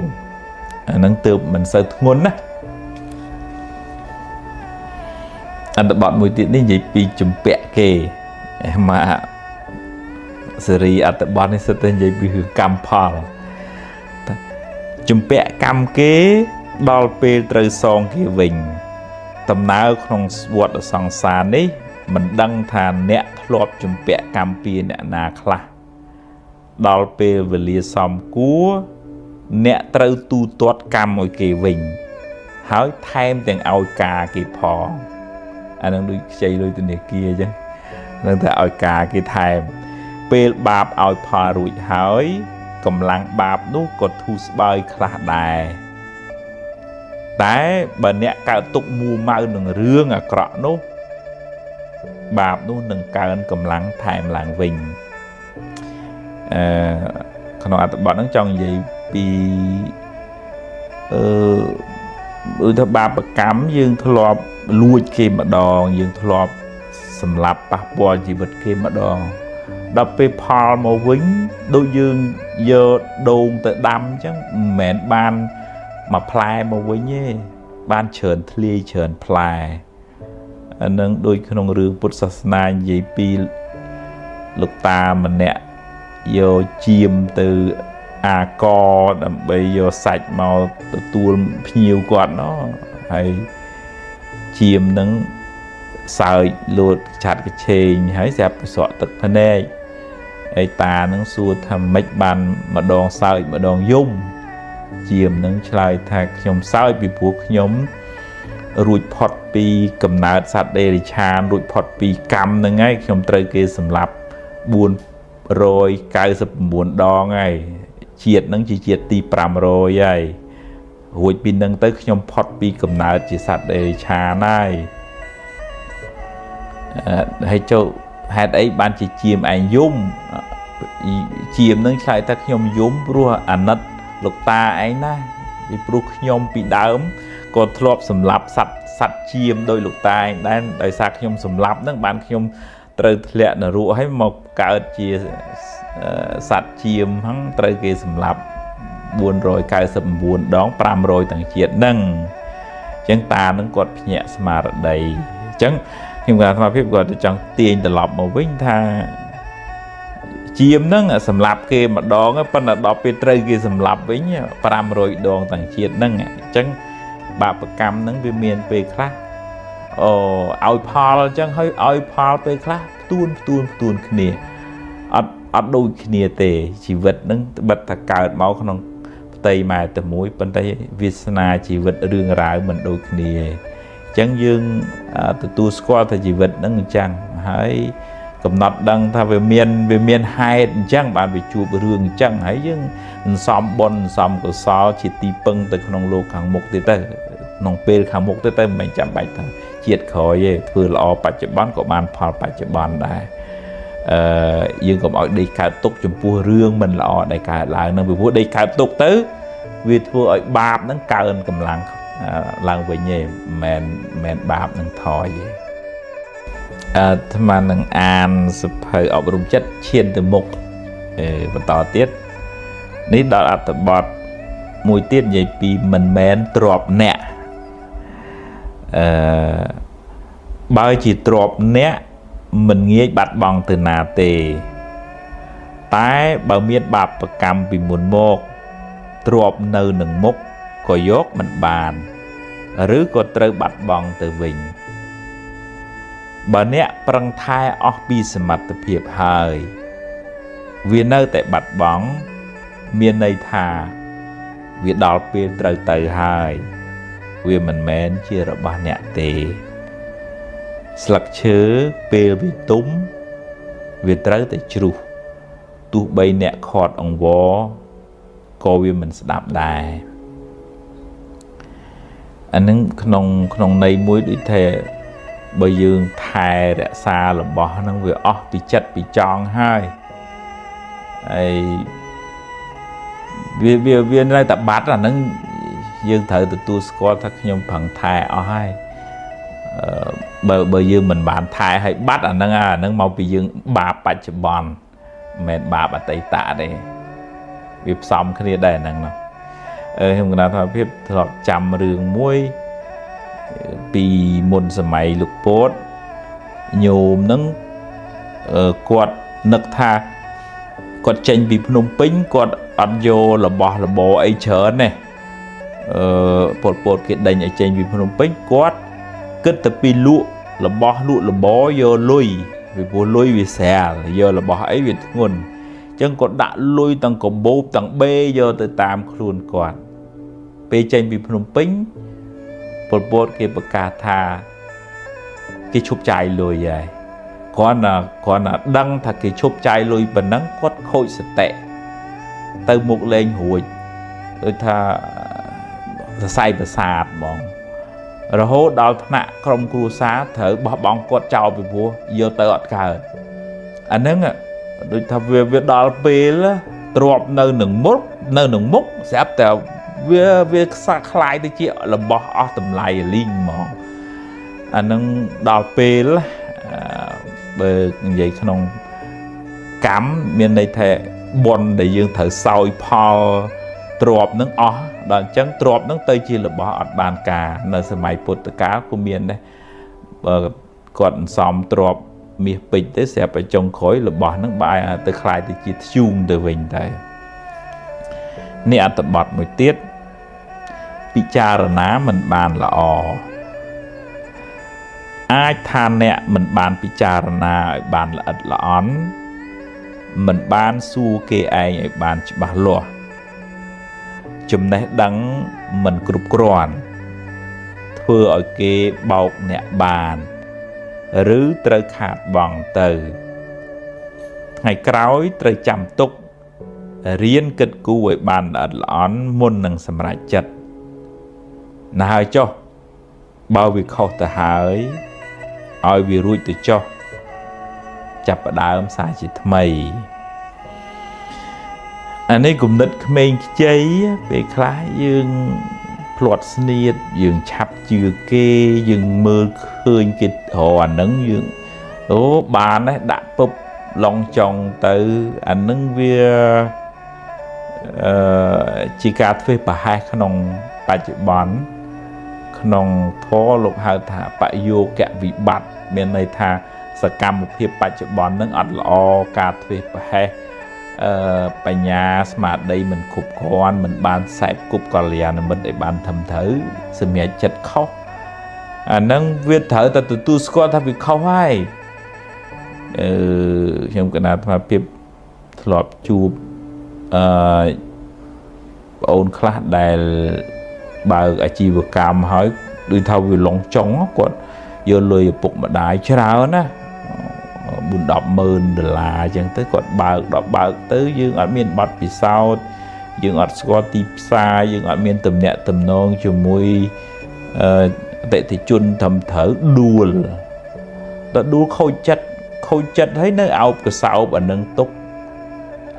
អាហ្នឹងទើបមិនសូវធ្ងន់ណាអត្ថបទមួយទៀតនេះនិយាយពីជំពាក់គេមកសេរីអត្ថបទនេះសិតតែនិយាយពីរឿងកម្មផលជំពាក់កម្មគេដល់ពេលត្រូវសងគេវិញដំណើរក្នុងវដ្តសង្សារនេះមិនដឹងថាអ្នកធ្លាប់ជំពាក់កម្មពីអ្នកណាខ្លះដល់ពេលវេលាសំគួរអ្នកត្រូវទូទាត់កម្មឲ្យគេវិញហើយថែមទាំងឲ្យការគេផងអានឹងដូចខ្ចីលុយធនាគារអញ្ចឹងនឹងតែឲ្យការគេថែមពេលបាបឲ្យផលរួចហើយកម្លាំងបាបនោះក៏ធូរស្បើយខ្លះដែរតែបើអ្នកកើតទុកមួម៉ៅនឹងរឿងអាក្រក់នោះបាបនោះនឹងកើនកម្លាំងថែមឡើងវិញក្នុងអត្ថបទហ្នឹងចង់និយាយពីឧទាហរណ៍បាបកម្មយើងធ្លាប់លួចគេម្ដងយើងធ្លាប់សម្លាប់ប៉ះពាល់ជីវិតគេម្ដងដល់ពេលផលមកវិញដូចយើងយកដូងទៅដាំអញ្ចឹងមិនមែនបានមួយផ្លែមកវិញទេបានច្រើនធ្លាយច្រើនផ្លែអានឹងដូចក្នុងរឿងពុទ្ធសាសនានិយាយពីលោកតាម្នាក់យកចៀមទៅអាកដើម្បីយកសាច់មកទទួលភ្ញៀវគាត់ណោះហើយចៀមនឹងសើចលួតឆាត់កឆេងហើយស្រាប់ប្រសក់ទឹកភ្នែកហើយតានឹងសួរថាម៉េចបានម្ដងសើចម្ដងយំចៀមនឹងឆ្លើយថាខ្ញុំសើចពីព្រោះខ្ញុំរួចផុតពីកំណើតសត្វដេរិឆានរួចផុតពីកម្មហ្នឹងហើយខ្ញុំត្រូវគេសម្លាប់499ដងហើយជាតិហ្នឹងជាជាតិទី500ហើយរួចពីហ្នឹងទៅខ្ញុំផុតពីកំណើតជាសត្វដេរិឆានហើយហើយចូលហេតុអីបានជាចៀមឯងយំចៀមហ្នឹងឆ្លើយថាខ្ញុំយំព្រោះអាណិតលោកតាឯងណាពីព្រោះខ្ញុំពីដើមក៏ធ្លាប់សម្លាប់សត្វចៀមដោយលោកតាឯងដែរដោយសារខ្ញុំសម្លាប់ហ្នឹងបានខ្ញុំត្រូវធ្លាក់នរកហើយមកកើតជាសត្វចៀមហ្នឹងត្រូវគេសម្លាប់499ដង500ទាំងជាតិហ្នឹងអញ្ចឹងតានឹងគាត់ភ្ញាក់ស្មារតីអញ្ចឹងខ្ញុំគាត់អាត្មាភាពគាត់ចង់ទាញត្រឡប់មកវិញថាចៀមហ្នឹងសម្លាប់គេម្ដងប៉ុន្តែដល់ពេលត្រូវគេសម្លាប់វិញ500ដងទាំងជាតិហ្នឹងអញ្ចឹងបាបកម្មហ្នឹងវាមានពេលខ្លះអូឲ្យផលអញ្ចឹងហើយឲ្យផលពេលខ្លះផ្ទួនគ្នាអត់ដូចគ្នាទេជីវិតហ្នឹងបិទថាកើតមកក្នុងផ្ទៃម៉ែតែមួយប៉ុន្តែវាសនាជីវិតរឿងរ៉ាវមិនដូចគ្នាទេអញ្ចឹងយើងទទួលស្គាល់ថាជីវិតហ្នឹងអញ្ចឹងហើយកំណត់ដឹងថាវាមានហេតុអញ្ចឹងបានវាជួបរឿងអញ្ចឹងហើយយើងសន្សំបុណ្យសន្សំកុសលជាទីពឹងទៅក្នុងលោកខាងមុខទៀតទៅក្នុងពេលខាងមុខទៅមិនចាំបាច់ថាជាតិក្រោយទេធ្វើល្អបច្ចុប្បន្នក៏បានផលបច្ចុប្បន្នដែរយើងកុំឲ្យដេកកើតទុកចំពោះរឿងមិនល្អដែលកើតឡើងនឹងពីព្រោះដេកកើតទុកទៅវាធ្វើឲ្យបាបនឹងកើនកម្លាំងឡើងវិញទេមិនមែនបាបនឹងថយទេអាត្មានឹងអានសភៅអប់រំចិត្តឈានទៅមុខបន្តទៀតនេះដល់អត្ថបទមួយទៀតនិយាយពីមិនមែនទ្របអ្នកបើជាទ្របអ្នកមិនងាយបាត់បង់ទៅណាទេតែបើមានបាបកម្មពីមុនមកទ្របនៅនឹងមុខក៏យកមិនបានឬក៏ត្រូវបាត់បង់ទៅវិញបើអ្នកប្រឹងថែអស់ពីសមត្ថភាពហើយវានៅតែបាត់បង់មានន័យថាវាដល់ពេលត្រូវទៅហើយវាមិនមែនជារបស់អ្នកទេ ស្លឹកឈើពេលវាទុំវាត្រូវតែជ្រុះទោះបីអ្នកខាត់អង្វរក៏វាមិនស្ដាប់ដែរអានឹងក្នុងន័យមួយដូចថាបើយើងថែរក្សារបស់ហ្នឹងវាអស់ពីចិត្តពីចង់ហើយហើយវានៅតែបាត់អាហ្នឹងយើងត្រូវទទួលស្គាល់ថាខ្ញុំប្រឹងថែអស់ហើយបើយើងមិនបានថែឲ្យបាត់អាហ្នឹងមកពីយើងបាបបច្ចុប្បន្នមិនមែនបាបអតីតទេវាផ្សំគ្នាដែរអាហ្នឹងណោះខ្ញុំកណាថាភាពធ្លាប់ចាំរឿងមួយពីមុនសម័យលោកពតញោមហ្នឹងគាត់នឹកថាគាត់ចេញពីភ្នំពេញគាត់អត់យករបស់របរអីច្រើនទេពលពតគេដេញឲ្យចេញពីភ្នំពេញគាត់គិតតែពីលក់របស់លក់របរយកលុយពីព្រោះលុយវាស្រាលយករបស់អីវាធ្ងន់អញ្ចឹងគាត់ដាក់លុយទាំងកាបូបទាំងបេយកទៅតាមខ្លួនគាត់ពេលចេញពីភ្នំពេញពលពតគេប្រកាសថាគេឈប់ចាយលុយហើយគ្រាន់តែដឹងថាគេឈប់ចាយលុយប៉ុណ្ណឹងគាត់ខូចសតិទៅមុខលែងរួចដូចថាសរសៃប្រសាទហ្មងរហូតដល់ថ្នាក់ក្រុមគ្រួសារត្រូវបោះបង់គាត់ចោលពីព្រោះយកទៅអត់កើតអាហ្នឹងដូចថាវាដល់ពេលទ្របនៅនឹងមុខស្រាប់តែវាខ្សាខ្លាយទៅជារបស់អស់តម្លៃលីងហ្មងអាហ្នឹងដល់ពេលបើនិយាយក្នុងកម្មមានន័យថាបុណ្យដែលយើងត្រូវសោយផលទ្របនឹងអស់ដល់អញ្ចឹងទ្របនឹងទៅជារបស់អត់បានការនៅសម័យពុទ្ធកាលក៏មានដែរបើគាត់អន្សំទ្របមាសពេជ្រទៅស្រាប់តែចុងក្រោយរបស់នឹងបែរទៅคล้ายទៅជាធ្យូងទៅវិញទៅនេះអត្ថបទមួយទៀតពិចារណាមិនបានល្អអាចថាអ្នកមិនបានពិចារណាឲ្យបានល្អិតល្អន់មិនបានសួរគេឯងឲ្យបានច្បាស់លាស់ចំណេះដឹងមិនគ្រប់គ្រាន់ធ្វើឲ្យគេបោកអ្នកបានឬត្រូវខាតបង់ទៅថ្ងៃក្រោយត្រូវចាំទុករៀនគិតគូរឲ្យបានល្អិតល្អន់មុននឹងសម្រេចចិត្តណាហើយចុះបើវាខុសទៅហើយឲ្យវារួចទៅចុះចាប់ផ្ដើមសារជាថ្មីអានេះគំនិតក្មេងខ្ចីពេលខ្លះយើងភ្លាត់ស្នៀតយើងឆាប់ជឿគេយើងមើលឃើញគេរអាហ្នឹងយើងអូបានដែរដាក់ពឹបឡងចង់ទៅអាហ្នឹងវាជាការធ្វើប្រហែសក្នុងបច្ចុប្បន្នក្នុងធម៌លោកហៅថាបយោគវិបត្តិមានន័យថាសកម្មភាពបច្ចុប្បន្ននឹងអត់ល្អការធ្វើប្រហែសបញ្ញាស្មារតីមិនគ្រប់គ្រាន់មិនបានសែបគប់កល្យាណមិត្តឲ្យបានត្រឹមត្រូវសម្រាប់ចិត្តខុសអាហ្នឹងវាត្រូវតែទទួលស្គាល់ថាវាខុសហើយខ្ញុំកណាអាត្មាភាពធ្លាប់ជួបប្អូនខ្លះដែលបើកអាជីវកម្មហើយដូចថាវាឡងចុងគាត់យកលុយឪពុកម្ដាយច្រើនណា4 10ម៉ឺនដុល្លារអញ្ចឹងទៅគាត់បើកដល់បើកទៅយើងអត់មានបទពិសោធន៍យើងអត់ស្គាល់ទីផ្សារយើងអត់មានទំនាក់ទំនងជាមួយអតិថិជនត្រឹមត្រូវដួលដល់ដួលខូចចិត្តហើយនៅអោបកសោបអានឹងទុក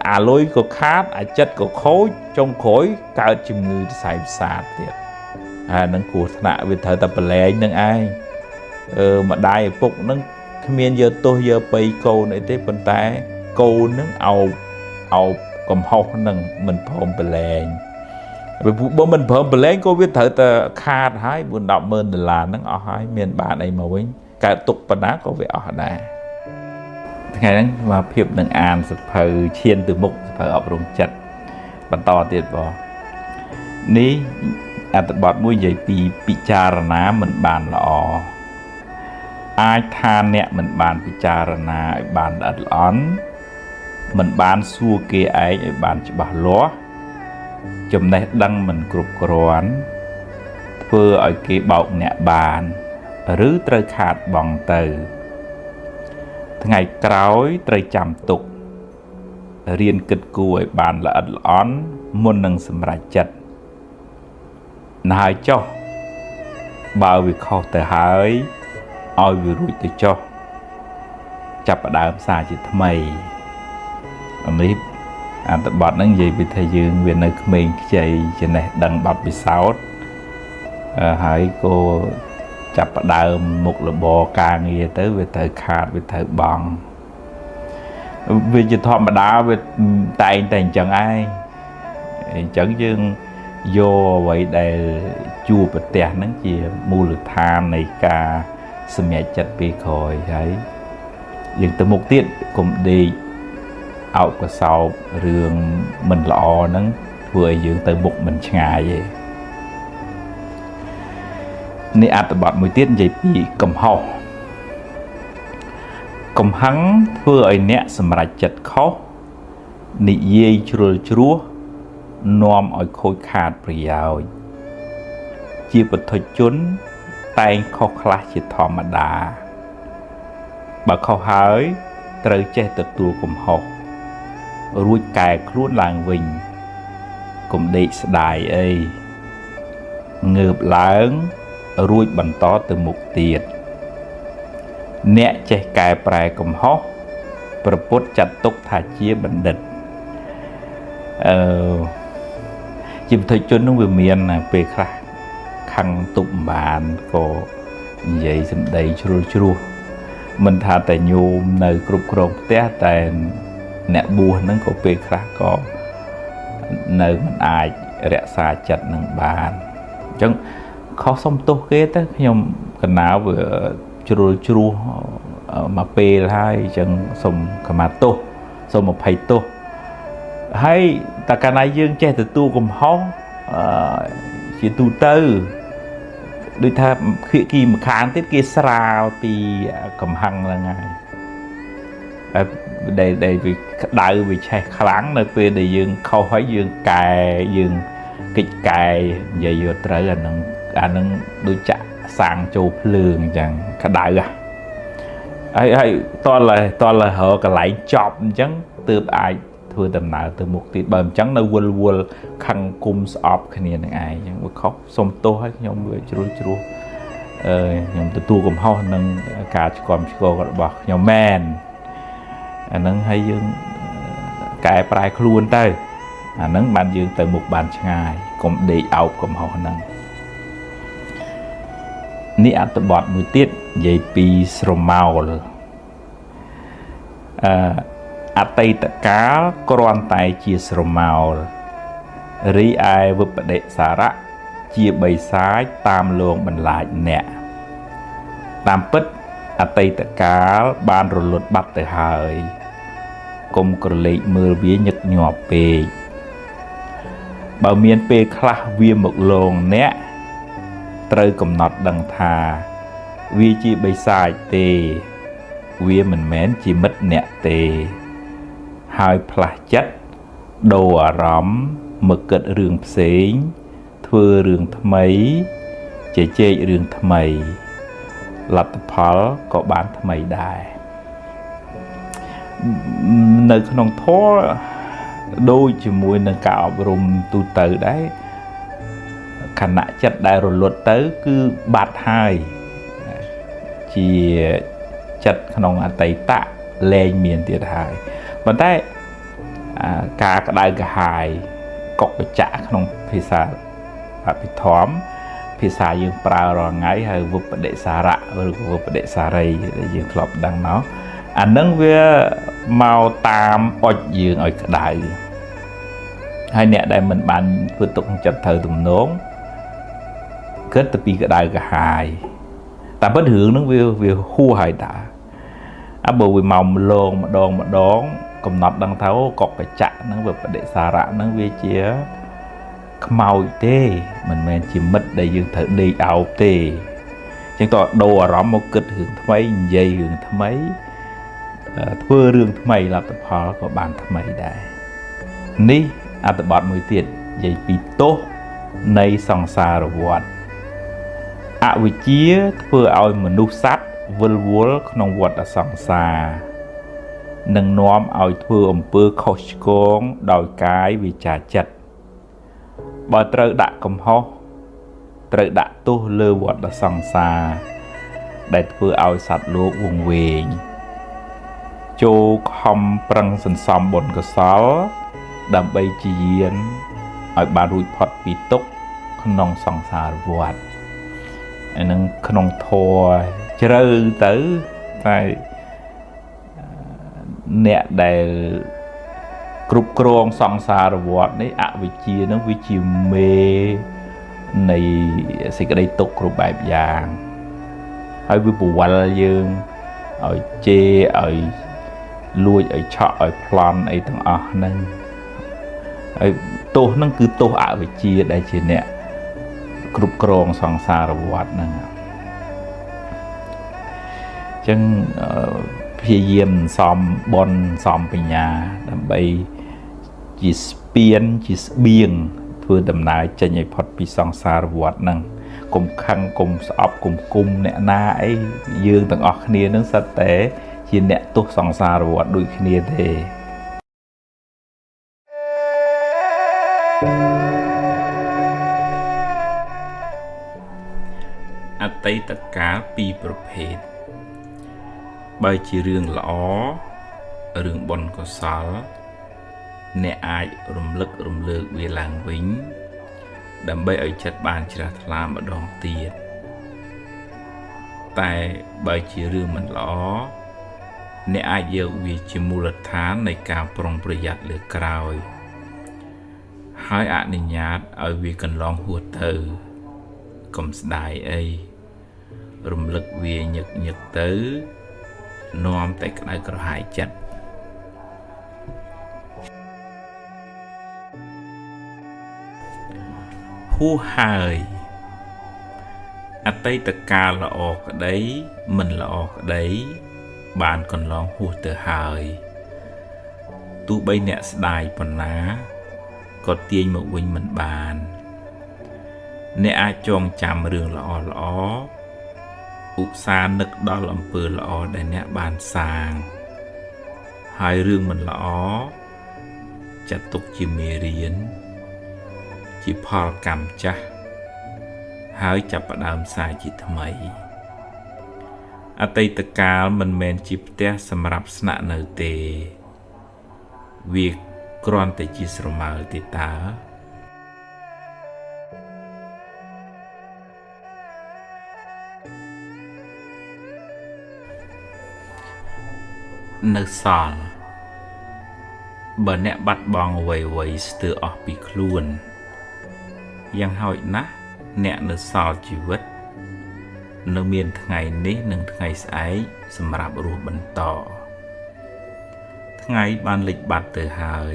អាលុយក៏ខាតអាចិត្តក៏ខូចចុងក្រោយកើតជំងឺសរសៃប្រសាទទៀតហើយនឹងគ្រោះថ្នាក់វាត្រូវតែប្រឡែងនឹងឯងម្ដាយឪពុកនឹងគ្មានយកទោសយកបៃកូនអីទេប៉ុន្តែកូននឹងអោបកំហុសនឹងមិនព្រមប្រឡែងបើមិនព្រមប្រឡែងក៏វាត្រូវតែខាតហើយ4 10ម៉ឺនដុល្លារហ្នឹងអស់ហើយមានបានអីមកវិញកើតទុកប៉ុណ្ណាក៏វាអស់ដែរថ្ងៃហ្នឹងមកភាពនឹងអានសភៅឈានទៅមុខសភៅអប់រំចិត្តបន្តទៀតបងនេះអត្ថបទមួយនិយាយពីពិចារណាមិនបានល្អអាចថាអ្នកមិនបានពិចារណាឲ្យបានល្អិតល្អន់មិនបានសួរគេឯងឲ្យបានច្បាស់លាស់ចំណេះដឹងមិនគ្រប់គ្រាន់ធ្វើឲ្យគេបោកអ្នកបាន ឬត្រូវខាតបង់ទៅថ្ងៃក្រោយត្រូវចាំទុករៀនគិតគូរឲ្យបានល្អិតល្អន់មុននឹងសម្រេចចិត្តណាហើយចុះបើវាខុសទៅហើយឲ្យវារួចទៅចុះចាប់ផ្ដើមសារជាថ្មីនេះអត្ថបទហ្នឹងនិយាយពីថាយើងវានៅក្មេងខ្ចីចំណេះដឹងបទពិសោធន៍ហើយក៏ចាប់ផ្ដើមមុខរបរការងារទៅវាត្រូវខាតវាត្រូវបង់វាជាធម្មតាវាតែងតែអញ្ចឹងឯងអញ្ចឹងយើងយកអ្វីដែលជួបប្រទះហ្នឹងជាមូលដ្ឋាននៃការសម្រេចចិត្តពេលក្រោយហើយយើងទៅមុខទៀតកុំដេកអោបកសោបរឿងមិនល្អហ្នឹងធ្វើឲ្យយើងទៅមុខមិនឆ្ងាយទេនេះអត្ថបទមួយទៀតនិយាយពីកំហុសកំហឹងធ្វើឲ្យអ្នកសម្រេចចិត្តខុសនិយាយជ្រុលជ្រោះនាំឲ្យខូចខាតប្រយោជន៍ជាពុទ្ធជនតែងខុសខ្លះជាធម្មតាបើខុសហើយត្រូវចេះទទួលកំហុសរួចកែខ្លួនឡើងវិញកុំដេកស្ដាយអីងើបឡើងរួចបន្តទៅមុខទៀតអ្នកចេះកែប្រែកំហុសព្រះពុទ្ធចាត់ទុកថាជាបណ្ឌិតជាពុទ្ធជននោះវាមានពេលខ្លះខឹងទប់បានក៏និយាយសម្ដីជ្រុលជ្រោះមិនថាតែញោមនៅគ្រប់គ្រងផ្ទះតែអ្នកបួសហ្នឹងក៏ពេលខ្លះក៏នៅមិនអាចរក្សាចិត្តនឹងបានអញ្ចឹងខុសសុំទោសគេទៅខ្ញុំកណាវាជ្រុលជ្រោះមកពេលហើយអញ្ចឹងសុំខមាទោសសុំអភ័យទោសហើយតែកាលណាយើងចេះទទួលកំហុសជាទូទៅដូចថាភាគីម្ខាងទៀតគេស្រាលពីកំហឹងហ្នឹងហើយដែលវាក្តៅវាឆេះខ្លាំងនៅពេលដែលយើងខុសហើយយើងកែយើងកិច្ចកែនិយាយយកត្រូវអាហ្នឹងដូចចាក់សាំងចូលភ្លើងអញ្ចឹងក្តៅហ่ะហើយតលរកកន្លែងចប់អញ្ចឹងទើបអាចធ្វើដំណើរទៅមុខទៀតបើអញ្ចឹងនៅវល់ខឹងគុំស្អប់គ្នានឹងឯងអញ្ចឹងវាខុសសុំទោសឲ្យខ្ញុំវាជ្រុលជ្រោះខ្ញុំទទួលកំហុសនឹងការឆ្គាំឆ្គងរបស់ខ្ញុំមែនអាហ្នឹងហើយយើងកែប្រែខ្លួនទៅអាហ្នឹងបានយើងទៅមុខបានឆ្ងាយកុំដេកអោបកំហុសហ្នឹងនេះអត្ថបទមួយទៀតនិយាយពីស្រមោលអតីតកាលគ្រាន់តែជាស្រមោលរីឯវិបដិសារៈជាបិសាចតាមលងបន្លាចអ្នកតាមពិតអតីតកាលបានរលត់បាត់ទៅហើយកុំក្រឡេកមើលវាញឹកញាប់ពេកបើមានពេលខ្លះវាមកលងអ្នកត្រូវកំណត់ដឹងថាវាជាបិសាចទេវាមិនមែនជាមិត្តអ្នកទេហើយផ្លាស់ចិត្តដូរអារម្មណ៍មកគិតរឿងផ្សេងធ្វើរឿងថ្មីជជែករឿងថ្មីលទ្ធផលក៏បានថ្មីដែរនៅក្នុងធម៌ដូចជាមួយនឹងការអប់រំទូទៅដែរខណៈចិត្តដែលរលត់ទៅគឺបាត់ហើយជាចិត្តក្នុងអតីតលែងមានទៀតហើយប៉ុន្តែការក្តៅក្រហាយកុកបច្ចៈក្នុងភាសាអភិធម្មភាសាយើងប្រើរាល់ថ្ងៃហើយវិបដិសារៈឬវិបដិសារីដែលយើងធ្លាប់ដឹងមកអានឹងវាមកតាមអុចយើងឲ្យក្តៅហើយអ្នកដែលមិនបានធ្វើទុកចិត្តត្រូវទំនងគិតទៅពីក្តៅក្រហាយតែពិតរឿងហ្នឹងវាហួសហើយតាបើវាមកម្លងម្ដងម្ដងកំណត់ដឹងថាអូកុកបច្ចៈហ្នឹងវិបដិសារៈហ្នឹងវាជាខ្មោចទេមិនមែនជាមិត្តដែលយើងត្រូវដេកអោបទេអញ្ចឹងតដូរអារម្មណ៍មកគិតរឿងថ្មីនិយាយរឿងថ្មីធ្វើរឿងថ្មីលទ្ធផលក៏បានថ្មីដែរនេះអត្ថបទមួយទៀតនិយាយពីទោសនៃសង្សារវដ្ត អវិជ្ជាធ្វើឲ្យមនុស្សសត្វវិលវល់ក្នុងវដ្តសង្សារនិងនាំឲ្យធ្វើអំពើខុសឆ្គងដោយកាយវាចាចិត្តបើត្រូវដាក់កំហុសត្រូវដាក់ទោសលើវដ្តសង្សារដែលធ្វើឲ្យសត្វលោកវង្វេងចូលខំប្រឹងសន្សំបុណ្យកុសលដើម្បីជាយានឲ្យបានរួចផុតពីទុក្ខក្នុងសង្សារវដ្តអានឹងក្នុងធម៌ជ្រៅទៅតែអ្នកដែលគ្រប់គ្រងសង្សារវដ្តនេះអវិជ្ជានឹងវាជាមេនៃសេចក្តីទុក្ខគ្រប់បែបយ៉ាងហើយវាពវល់យើងឲ្យជេរឲ្យលួចឲ្យឆក់ឲ្យប្លន់អីទាំងអស់ហ្នឹងហើយទោសហ្នឹងគឺទោសអវិជ្ជាដែលជាអ្នកគ្រប់គ្រងសង្សារវដ្តហ្នឹងអញ្ចឹងព្យាយាមសំបុណ្យសំបញ្ញាដើម្បីជាស្ពានជាស្បៀងធ្វើដំណើរចេញឲ្យផុតពីសង្សារវដ្តហ្នឹងកុំខឹងកុំស្អប់កុំគុំអ្នកណាអីយើងទាំងអស់គ្នានឹងសិតតែជាអ្នកទោសសង្សារវដ្តដូចគ្នាទេអតីតកាលពីរប្រភេទបើជារឿងល្អរឿងបុណ្យកុសលអ្នកអាចរំលឹករំលើកវាឡើងវិញដើម្បីឲ្យចិត្តបានជ្រះថ្លាម្ដងទៀតតែបើជារឿងមិនល្អអ្នកអាចយកវាជាមូលដ្ឋាននៃការប្រុងប្រយ័ត្នលើក្រោយហើយអនុញ្ញាតឲ្យវាកន្លងហួសទៅកុំស្ដាយអីរំលឹកវាញឹកញឹកទៅនាំតែក្តៅក្រហាយចិត្តហួសហើយអតីតកាលល្អក្តីមិនល្អក្តីបានកន្លងហួសទៅហើយទោះបីអ្នកស្ដាយប៉ុណ្ណាក៏ទាញមកវិញមិនបានអ្នកអាចចងចាំរឿងល្អល្អឧស្សាហ៍នឹកដល់អំពើល្អដែលអ្នកបានសាងហើយរឿងមិនល្អចាត់ទុកជាមេរៀនជាផលកម្មចាស់ហើយចាប់ផ្ដើមសារជាថ្មីអតីតកាលមិនមែនជាផ្ទះសម្រាប់ស្នាក់នៅទេវាគ្រាន់តែជាស្រមោលទេតើនៅសល់បើអ្នកបាត់បង់អ្វីៗស្ទើរអស់ពីខ្លួនយ៉ាងហោចណាស់អ្នកនៅសល់ជីវិតនៅមានថ្ងៃនេះនិងថ្ងៃស្អែកសម្រាប់រស់បន្តថ្ងៃបានលិចបាត់ទៅហើយ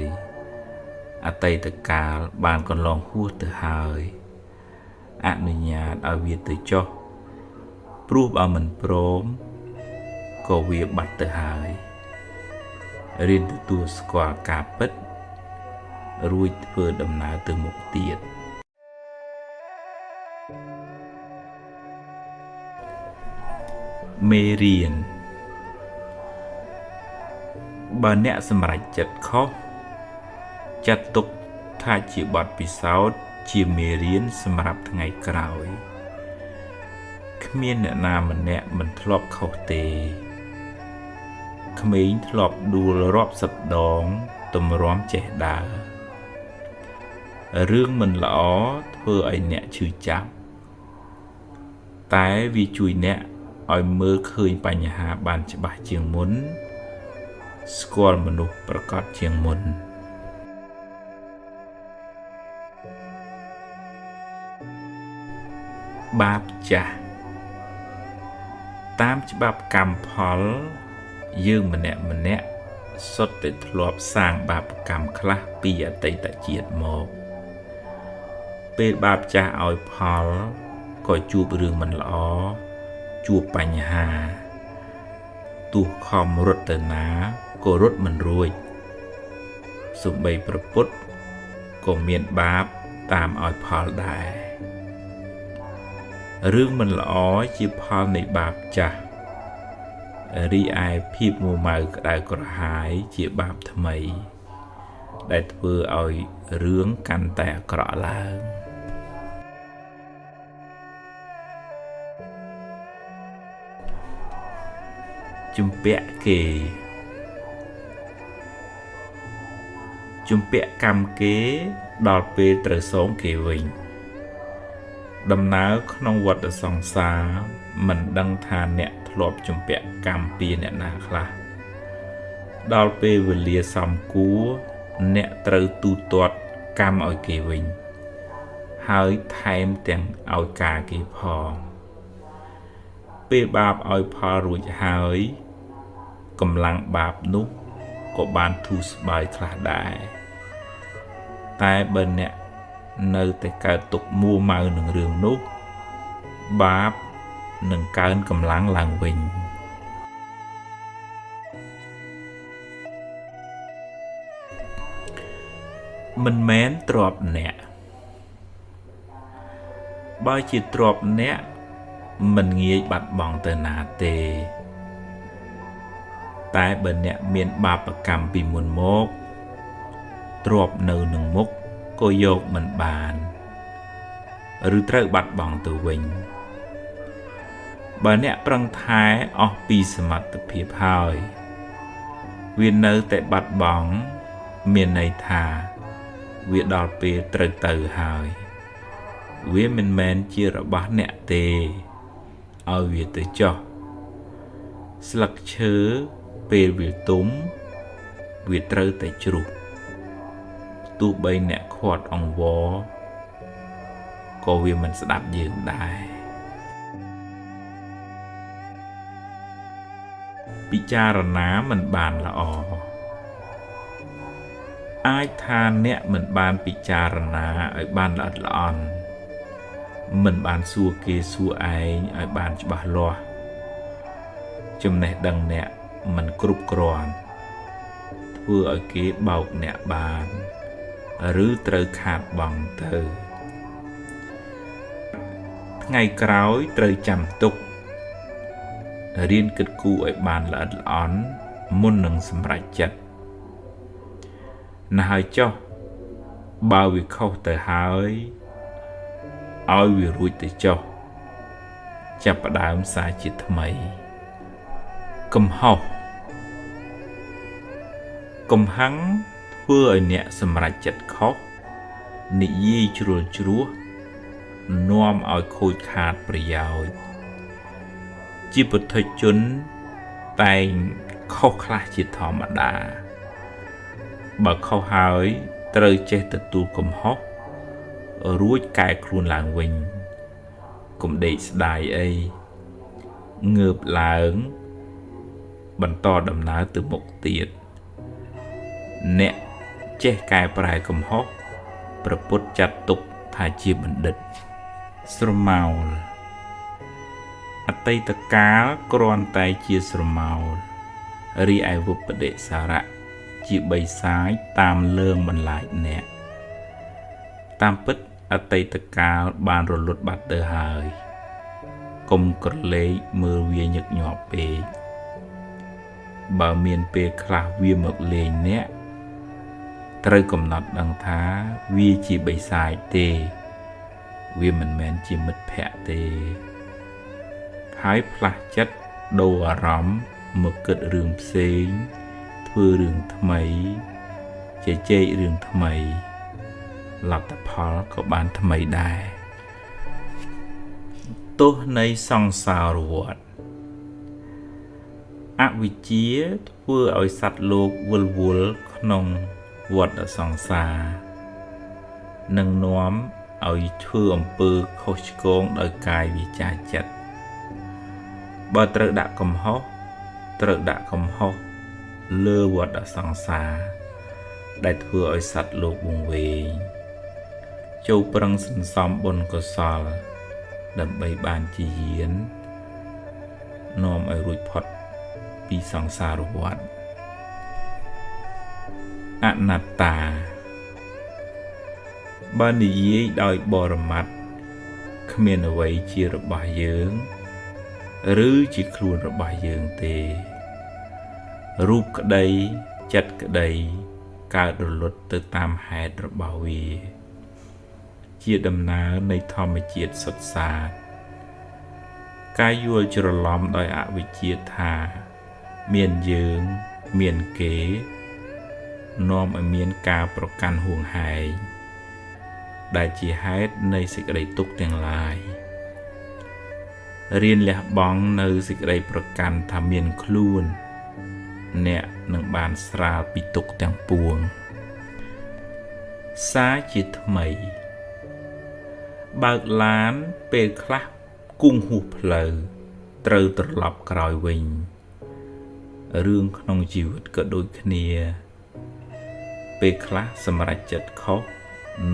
អតីតកាលបានកន្លងហួសទៅហើយអនុញ្ញាតឲ្យវាទៅចុះព្រោះបើមិនព្រមក៏វាបាត់ទៅហើយរៀនទទួលស្គាល់ការពិតរួចធ្វើដំណើរទៅមុខទៀតមេរៀនបើអ្នកសម្រេចចិត្តខុសចាត់ទុកថាជាបទពិសោធន៍ជាមេរៀនសម្រាប់ថ្ងៃក្រោយគ្មានអ្នកណាម្នាក់មិនធ្លាប់ខុសទេក្មេងធ្លាប់ដួលរាប់សិបដងទម្រាំចេះដើររឿងមិនល្អធ្វើឲ្យអ្នកឈឺចាប់តែវាជួយអ្នកឲ្យមើលឃើញបញ្ហាបានច្បាស់ជាងមុនស្គាល់មនុស្សប្រាកដជាងមុនបាបចាស់តាមច្បាប់កម្មផលយើងម្នាក់ម្នាក់សុទ្ធតែធ្លាប់សាងបាបកម្មខ្លះពីអតីតជាតិមកពេលបាបចាស់ឲ្យផលក៏ជួបរឿងមិនល្អជួបបញ្ហាទោះខំរត់ទៅណាក៏រត់មិនរួចសូម្បីប្រពុតក៏មានបាបតាមឲ្យផលដែរ រឿងមិនល្អជាផលនៃបាបចាស់រីឯភាពមួម៉ៅក្តៅក្រហាយជាបាបថ្មីដែលធ្វើឲ្យរឿងកាន់តែអាក្រក់ឡើងជំពាក់គេជំពាក់កម្មគេដល់ពេលត្រូវសងគេវិញដំណើរក្នុងវដ្តសង្សារមិនដឹងថាអ្នកធ្លាប់ជំពាក់កម្មពីអ្នកណាខ្លះដល់ពេលវេលាសំគួរអ្នកត្រូវទូទាត់កម្មឲ្យគេវិញហើយថែមទាំងឲ្យការគេផងពេលបាបឲ្យផលរួចហើយកម្លាំងបាបនោះក៏បានធូរស្បើយខ្លះដែរតែបើអ្នកនៅតែកើតទុក្ខមួម៉ៅនឹងរឿងនោះបាបនឹងកើនកម្លាំងឡើងវិញមិនមែនទ្រព្យអ្នកបើជាទ្រព្យអ្នកមិនងាយបាត់បង់ទៅណាទេតែបើអ្នកមានបាបកម្មពីមុនមកទ្រព្យនៅនឹងមុខក៏យកមិនបានឬត្រូវបាត់បង់ទៅវិញបើអ្នកប្រឹងថែអស់ពីសមត្ថភាពហើយវានៅតែបាត់បង់មានន័យថាវាដល់ពេលត្រូវទៅហើយវាមិនមែនជារបស់អ្នកទេឲ្យវាទៅចុះស្លឹកឈើពេលវាទុំវាត្រូវតែជ្រុះទោះបីអ្នកខាត់អង្វរក៏វាមិនស្ដាប់យើងដែរពិចារណាមិនបានល្អអាចថាអ្នកមិនបានពិចារណាឲ្យបានល្អិតល្អន់មិនបានសួរគេសួរឯងឲ្យបានច្បាស់លាស់ចំណេះដឹងអ្នកមិនគ្រប់គ្រាន់ធ្វើឲ្យគេបោកអ្នកបានឬត្រូវខាតបង់ទៅថ្ងៃក្រោយត្រូវចាំទុករៀនគិតគូរឲ្យបានល្អិតល្អន់មុននឹងសម្រេចចិត្តណាស់ហើយចុះបើវាខុសទៅហើយឲ្យវារួចទៅចុះចាប់ផ្ដើមសារជាថ្មីកំហុសកំហឹងធ្វើឲ្យអ្នកសម្រេចចិត្តខុសនិយាយជ្រុលជ្រួសនាំឲ្យខូចខាតប្រយោជន៍ជាពុទ្ធជនតែងខុសខ្លះជាធម្មតាបើខុសហើយត្រូវចេះទទួលកំហុសរួចកែខ្លួនឡើងវិញកុំដេកស្ដាយអីងើបឡើងបន្តដំណើរទៅមុខទៀតអ្នកចេះកែប្រែកំហុសព្រះពុទ្ធចាត់ទុកថាជាបណ្ឌិតស្រមោលអតីតកាលគ្រាន់តែជាស្រមោលរីឯវប្បដិសារៈជាបិសាចតាមលើងបន្លាចអ្នកតាមពិតអតីតកាលបានរលត់បាត់ទៅហើយកុំក្រឡេកមើលវាញឹកញាប់ពេកបើមានពេលខ្លះវាមកលេងអ្នកត្រូវកំណត់ដឹងថាវាជាបិសាចទេវាមិនមែនជាមិត្តភក្តិទេហើយផ្លាស់ចិត្តដូរអារម្មណ៍មកគិតរឿងផ្សេងធ្វើរឿងថ្មីជជែករឿងថ្មីលទ្ធផលក៏បានថ្មីដែរទោសនៃសង្សារវដ្តអវិជ្ជាធ្វើឲ្យសត្វលោកវិលវល់ក្នុងវដ្តសង្សារនឹងនាំឲ្យធ្វើអំពើខុសឆ្គងដោយកាយវាចាចិត្តបើត្រូវដាក់កំហុសត្រូវដាក់កំហុសលើវដ្តសង្សារដែលធ្វើឲ្យសត្វលោកវង្វេងចូលប្រឹងសន្សំបុណ្យកុសលដើម្បីបានជាយាននាំឲ្យរួចផុតពីសង្សារវដ្តអនត្តាបើនិយាយដោយបរមត្ត គ្មានអ្វីជារបស់យើងឬជាខ្លួនរបស់យើងទេរូបក្តីចិត្តក្តីកើតរលត់ទៅតាមហេតុរបស់វាជាដំណើរនៃធម្មជាតិសុទ្ធសាធការយល់ច្រឡំដោយអវិជ្ជាថាមានយើងមានគេនាំឲ្យមានការប្រកាន់ហួងហែងដែលជាហេតុនៃសេចក្តីទុក្ខទាំងឡាយរៀនលះបង់នៅសេចក្តីប្រកាន់ថាមានខ្លួនអ្នកនឹងបានស្រាលពីទុក្ខទាំងពួងសារជាថ្មីបើកឡានពេលខ្លះគង់ហួសផ្លូវត្រូវត្រឡប់ក្រោយវិញរឿងក្នុងជីវិតក៏ដូចគ្នាពេលខ្លះសម្រេចចិត្តខុស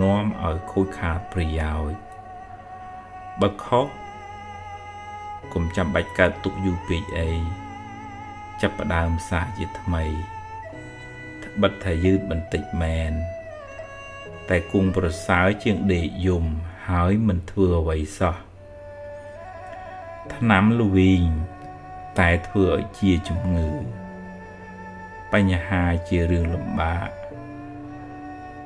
នាំឲ្យខូចខាតប្រយោជន៍បើខុសកុំចាំបាច់កើតទុក្ខយូរពេកអីចាប់ផ្ដើមសារជាថ្មីត្បិតថាយឺតបន្តិចមែនតែគង់ប្រសើរជាងដេកយំហើយមិនធ្វើអ្វីសោះថ្នាំល្វីងតែធ្វើឲ្យជាជំងឺបញ្ហាជារឿងលំបាក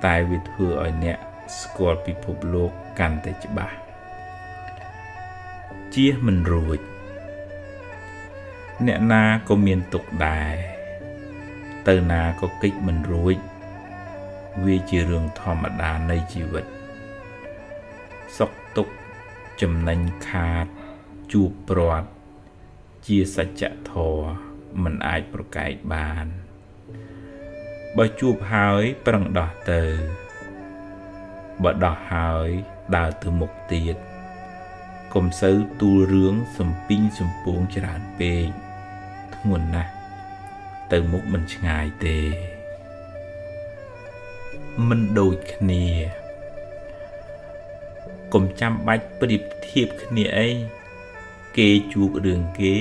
តែវាធ្វើឲ្យអ្នកស្គាល់ពិភពលោកកាន់តែច្បាស់ជៀសមិនរួចអ្នកណាក៏មានទុក្ខដែរទៅណាក៏គេចមិនរួចវាជារឿងធម្មតានៃជីវិតសុខទុក្ខចំណេញខាតជួបព្រាត់ជាសច្ចធម៌មិនអាចប្រកែកបានបើជួបហើយប្រឹងដោះទៅបើដោះហើយដើរទៅមុខទៀតកុំសូវទូលរឿងសំពីងសំពួងច្រើនពេកធ្ងន់ណាស់ទៅមុខមិនឆ្ងាយទេមិនដូចគ្នាកុំចាំបាច់ប្រៀបធៀបគ្នាអីគេជួបរឿងគេ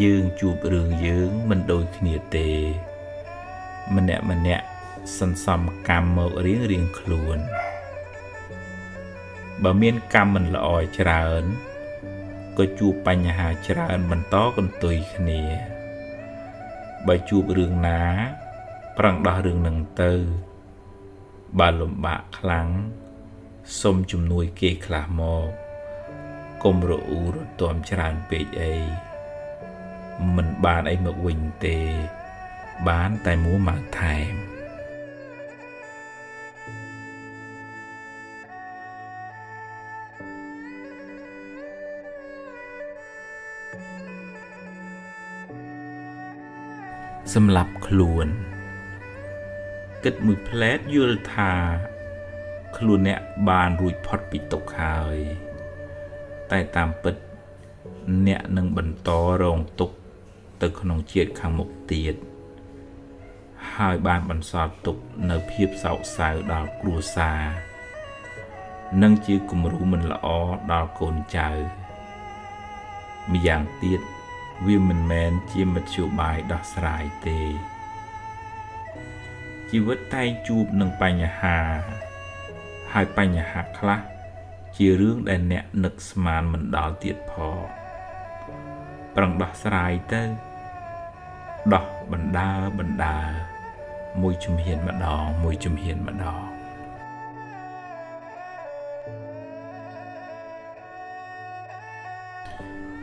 យើងជួបរឿងយើងមិនដូចគ្នាទេម្នាក់ម្នាក់សន្សំកម្មមករៀងរៀងខ្លួនបើមានកម្មមិនល្អច្រើនក៏ជួបបញ្ហាច្រើនបន្តកន្ទុយគ្នាបើជួបរឿងណាប្រឹងដោះរឿងនឹងទៅបើលំបាកខ្លាំងសុំជំនួយគេខ្លះមកកុំរអ៊ូរទាំច្រើនពេកអីមិនបានអីមកវិញទេបានតែមួម៉ៅថែមសម្រាប់ខ្លួនគិតមួយផ្លែតយល់ថាខ្លួនអ្នកបានរួចផុតពីទុក្ខហើយតែតាមពិតអ្នកនឹងបន្តរងទុក្ខទៅក្នុងជាតិខាងមុខទៀតហើយបានបន្សល់ទុកនៅភាពសោកសៅដល់គ្រួសារនិងជាគំរូមិនល្អដល់កូនចៅម្យ៉ាងទៀតវាមិនមែនជាមធ្យោបាយដោះស្រាយទេជីវិតតែងជួបនឹងបញ្ហាហើយបញ្ហាខ្លះជារឿងដែលអ្នកនឹកស្មានមិនដល់ទៀតផងប្រឹងដោះស្រាយទៅដោះបណ្ដើបណ្ដើមួយជំហានម្ដងមួយជំហានម្ដង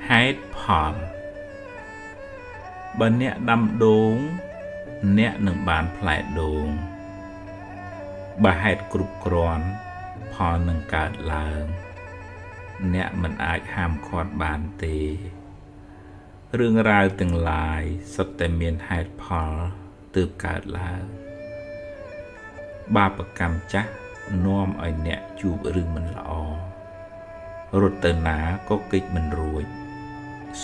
ហេតុផលបើអ្នកដាំដូងអ្នកនឹងបានផ្លែដូងបើហេតុគ្រប់គ្រាន់ផលនឹងកើតឡើងអ្នកមិនអាចហាមឃាត់បានទេរឿងរ៉ាវទាំងឡាយសុទ្ធតែមានហេតុផលទើបកើតឡើងបាបកម្មចាស់នាំឲ្យអ្នកជួបរឿងមិនល្អរត់ទៅណាក៏គេចមិនរួច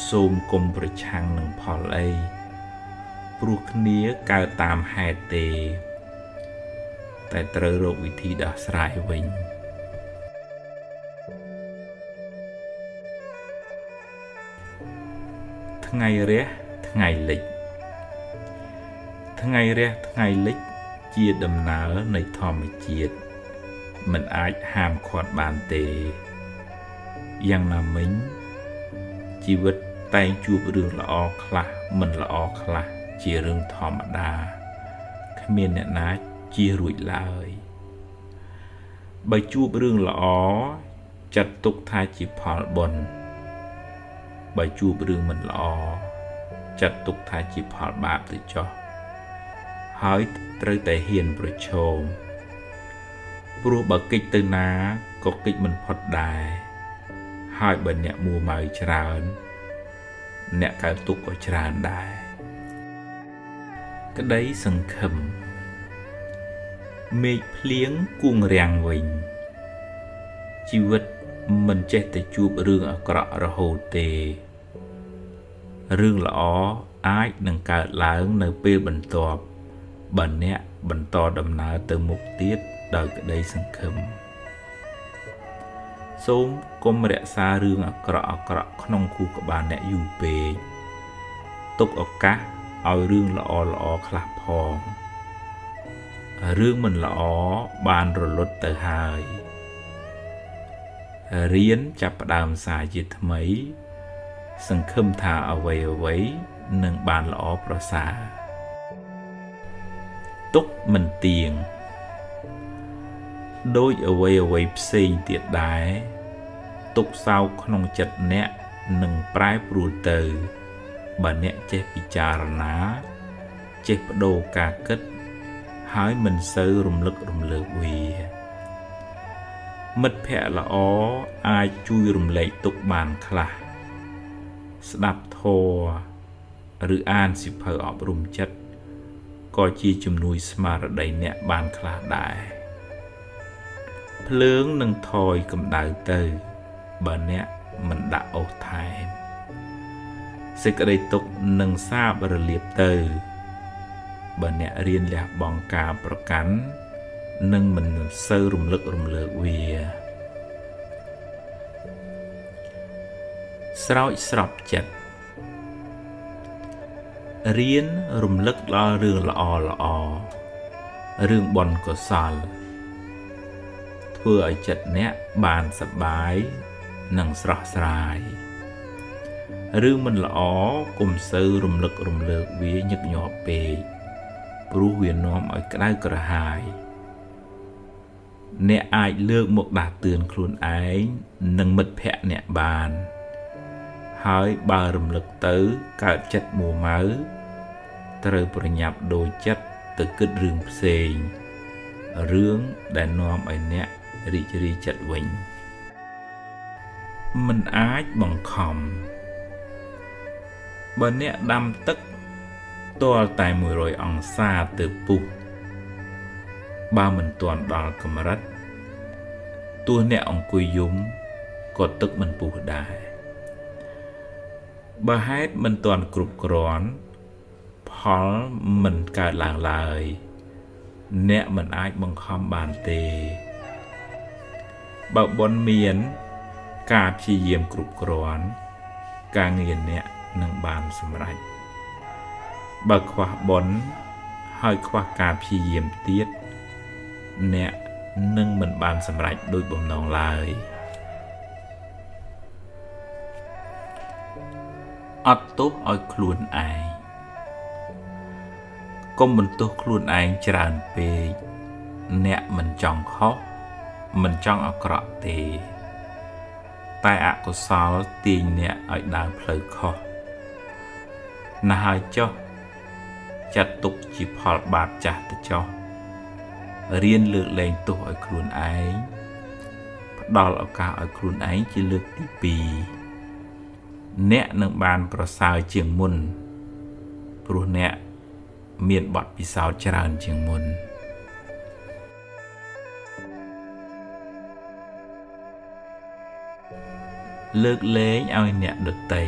សូមកុំប្រឆាំងនឹងផលអីព្រោះគ្នាកើតតាមហេតុទេតែត្រូវរកវិធីដោះស្រាយវិញថ្ងៃរះថ្ងៃលិចថ្ងៃរះថ្ងៃលិចជាដំណើរនៃធម្មជាតិមិនអាចហាមឃាត់បានទេ យ៉ាងណាមិញជីវិតតែងជួបរឿងល្អខ្លះមិនល្អខ្លះជារឿងធម្មតាគ្មានអ្នកណាជៀសរួចឡើយបើជួបរឿងល្អចាត់ទុកថាជាផលបុណ្យបើជួបរឿងមិនល្អចាត់ទុកថាជាផលបាបទៅចុះហើយត្រូវតែហ៊ានប្រឈមព្រោះបើគេចទៅណាក៏គេចមិនផុតដែរហើយបើអ្នកមួម៉ៅច្រើនអ្នកកើតទុក្ខក៏ច្រើនដែរក្តីសង្ឃឹមមេឃភ្លៀងគួងរាំងវិញជីវិតមិនចេះតែជួបរឿងអាក្រក់រហូតទេរឿងល្អអាចនឹងកើតឡើងនៅពេលបន្ទាប់បើអ្នកបន្តដំណើរទៅមុខទៀតដោយក្តីសង្ឃឹមសូមកុំរក្សារឿងអាក្រក់ៗក្នុងខួរក្បាលអ្នកយូរពេកទុកឱកាសឲ្យរឿងល្អៗខ្លះផងរឿងមិនល្អបានរលត់ទៅហើយរៀនចាប់ផ្ដើមសារជាថ្មីសង្ឃឹមថាអ្វីៗនឹងបានល្អប្រសើរទុកមិនទៀងដូចអ្វីៗផ្សេងទៀតដែរទុកសោកក្នុងចិត្តអ្នកនឹងប្រែប្រួលទៅបើអ្នកចេះពិចារណាចេះប្ដូរការគិតហើយមិនសូវរំលឹករំលើកវាមិត្តភក្តិល្អអាចជួយរំលែកទុកបានខ្លះស្ដាប់ធម៌ឬអានសៀវភៅអប់រំចិត្តក៏ជាជំនួយស្មារតីអ្នកបានខ្លះដែរភ្លើងនឹងថយកម្ដៅទៅបើអ្នកមិនដាក់អូសថែមសេចក្តីទុក្ខនឹងសាបរលាបទៅបើអ្នករៀនលះបង់ការប្រកាន់និងមិនសូវរំលឹករំលើកវាស្រោចស្រពចិត្តរៀនរំលឹកដល់រឿងល្អៗរឿងបុណ្យកុសលធ្វើឲ្យចិត្តអ្នកបានសប្បាយនិងស្រស់ស្រាយរឿងមិនល្អកុំសូវរំលឹករំលើកវាញឹកញាប់ពេកព្រោះវានាំឲ្យក្តៅក្រហាយអ្នកអាចលើកមកដាស់តឿនខ្លួនឯងនិងមិត្តភក្តិអ្នកបានហើយបើរំលឹកទៅកើតចិត្តមួម៉ៅត្រូវប្រញាប់ដូរចិត្តទៅគិតរឿងផ្សេងរឿងដែលនាំឲ្យអ្នករីករាយចិត្តវិញមិនអាចបង្ខំបើអ្នកដាំទឹកទាល់តែ100អង្សាទៅពុះបើមិនទាន់ដល់កម្រិតទោះអ្នកអង្គុយយំក៏ទឹកមិនពុះដែរបើហេតុមិនទាន់គ្រប់គ្រាន់ផលមិនកើតឡើងឡើយអ្នកមិនអាចបង្ខំបានទេបើបុណ្យមានការព្យាយាមគ្រប់គ្រាន់ការងារអ្នកនឹងបានសម្រេចបើខ្វះបុណ្យហើយខ្វះការព្យាយាមទៀតអ្នកនឹងមិនបានសម្រេចដូចបំណងឡើយអត់ទោសឲ្យខ្លួនឯងកុំបន្ទោសខ្លួនឯងច្រើនពេកអ្នកមិនចង់ខុសមិនចង់អាក្រក់ទេតែអកុសលទាញអ្នកឲ្យដើរផ្លូវខុសណាស់ហើយចុះចាត់ទុកជាផលបាបចាស់ទៅចុះរៀនលើកលែងទោសឲ្យខ្លួនឯងផ្ដល់ឱកាសឲ្យខ្លួនឯងជាលើកទី2អ្នកនឹងបានប្រសើរជាងមុនព្រោះអ្នកមានបទពិសោធន៍ច្រើនជាងមុនលើកលែងឲ្យអ្នកដទៃ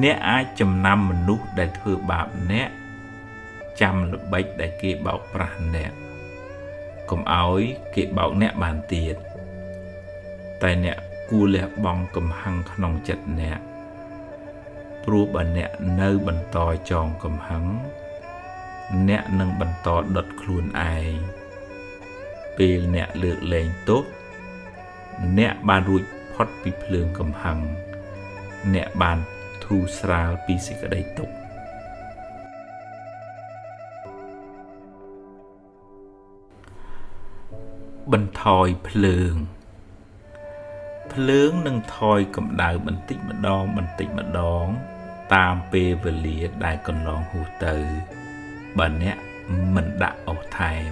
អ្នកអាចចំណាំមនុស្សដែលធ្វើបាបអ្នកចាំល្បិចដែលគេបោកប្រាស់អ្នកកុំឲ្យគេបោកអ្នកបានទៀតតែអ្នកគួរលះបង់កំហឹងក្នុងចិត្តអ្នកព្រោះបើអ្នកនៅបន្តចងកំហឹងអ្នកនឹងបន្តដុតខ្លួនឯងពេលអ្នកលើកលែងទោស អ្នកបានរួចផុតពីភ្លើងកំហឹងអ្នកបានធូរស្រាលពីសេចក្តីទុក្ខបន្ថយភ្លើងភ្លើងនឹងថយកម្ដៅបន្តិចម្ដងបន្តិចម្ដងតាមពេលវេលាដែលកន្លងហួសទៅបើអ្នកមិនដាក់អស់ថែម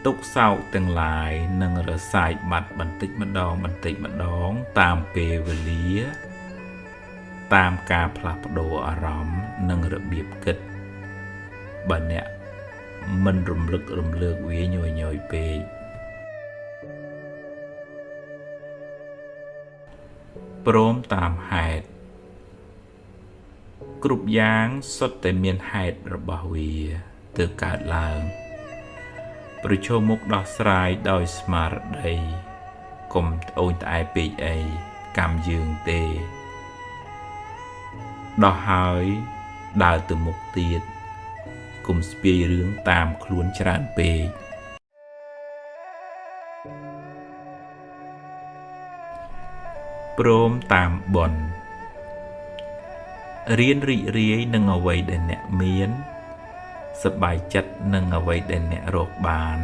ទុក្ខសោកទាំងឡាយនឹងរសាយបាត់បន្តិចម្ដងបន្តិចម្ដងតាមពេលវេលាតាមការផ្លាស់ប្ដូរអារម្មណ៍និងរបៀបគិតបើអ្នកមិនរំលឹករំលើកវាញយញយពេកព្រមតាមហេតុគ្រប់យ៉ាងសុទ្ធតែមានហេតុរបស់វាទើបកើតឡើងប្រឈមមុខដោះស្រាយដោយស្មារតីកុំត្អូញត្អែពេកអីកម្មយើងទេដោះហើយដើរទៅមុខទៀតកុំស្ពាយរឿងតាមខ្លួនច្រើនពេកព្រមតាមបុណ្យរៀនរីករាយនឹងអ្វីដែលអ្នកមានសប្បាយចិត្តនឹងអ្វីដែលអ្នករកបាន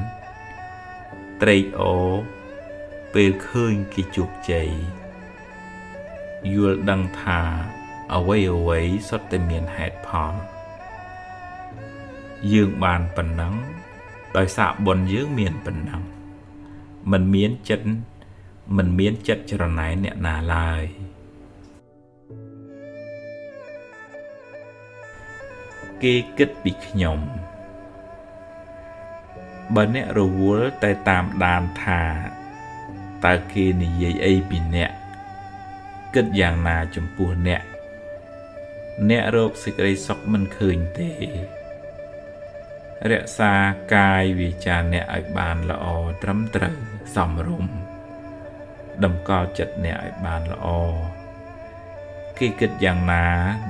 ត្រេកអរពេលឃើញគេជោគជ័យយល់ដឹងថាអ្វីអ្វីសុទ្ធតែមានហេតុផលយើងបានប៉ុណ្ណឹងដោយសារបុណ្យយើងមានប៉ុណ្ណឹងមិនមានចិត្តមិនមានចិត្តច្រណែនអ្នកណាឡើយគេគិតពីខ្ញុំបើអ្នករវល់តែតាមដានថាតើគេនិយាយអីពីអ្នកគិតយ៉ាងណាចំពោះអ្នកអ្នករកសេចក្តីសុខមិនឃើញទេរក្សាកាយវាចាអ្នកឲ្យបានល្អត្រឹមត្រូវសមរម្យតម្កល់ចិត្តអ្នកឲ្យបានល្អគេគិតយ៉ាងណា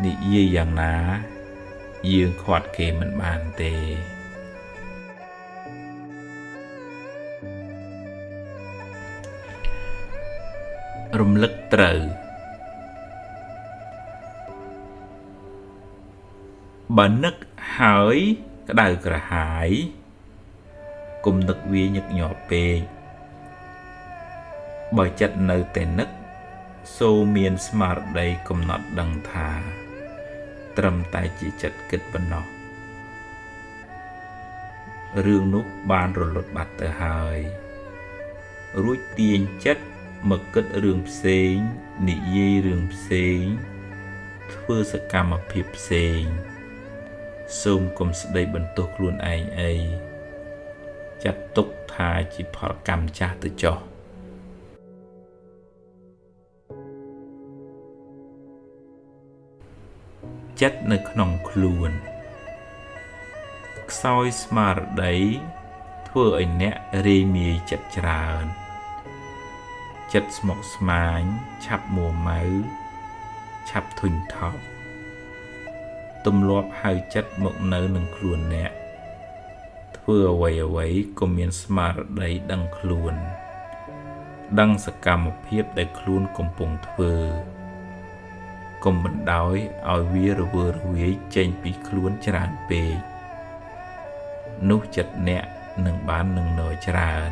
និយាយយ៉ាងណាយើងខាត់គេមិនបានទេរំលឹកត្រូវបើនឹកហើយក្តៅក្រហាយគុំនឹកវាញឹកញាប់ពេកបើចិត្តនៅតែនឹកសូមមានស្មារតីកំណត់ដឹងថាត្រឹមតែជាចិត្តគិតប៉ុណ្ណោះរឿងនោះបានរលត់បាត់ទៅហើយរួចទាញចិត្តមកគិតរឿងផ្សេងនិយាយរឿងផ្សេងធ្វើសកម្មភាពផ្សេងសូមកុំស្ដីបន្ទោសខ្លួនឯងអីចាត់ទុកថាជាផលកម្មចាស់ទៅចុះចិត្តនៅក្នុងខ្លួនខ្សោយស្មារតីធ្វើឲ្យអ្នករាយមាយចិត្តច្រើនចិត្តស្មុគស្មាញឆាប់មួម៉ៅឆាប់ធុញថប់ទម្លាប់ហៅចិត្តមកនៅនឹងខ្លួនអ្នកធ្វើអ្វីអ្វីក៏មានស្មារតីដឹងខ្លួនដឹងសកម្មភាពដែលខ្លួនកំពុងធ្វើកុំបណ្ដោយឲ្យវារវើរវាយចេញពីខ្លួនច្រើនពេកនោះចិត្តអ្នកនឹងបាននឹងនរច្រើន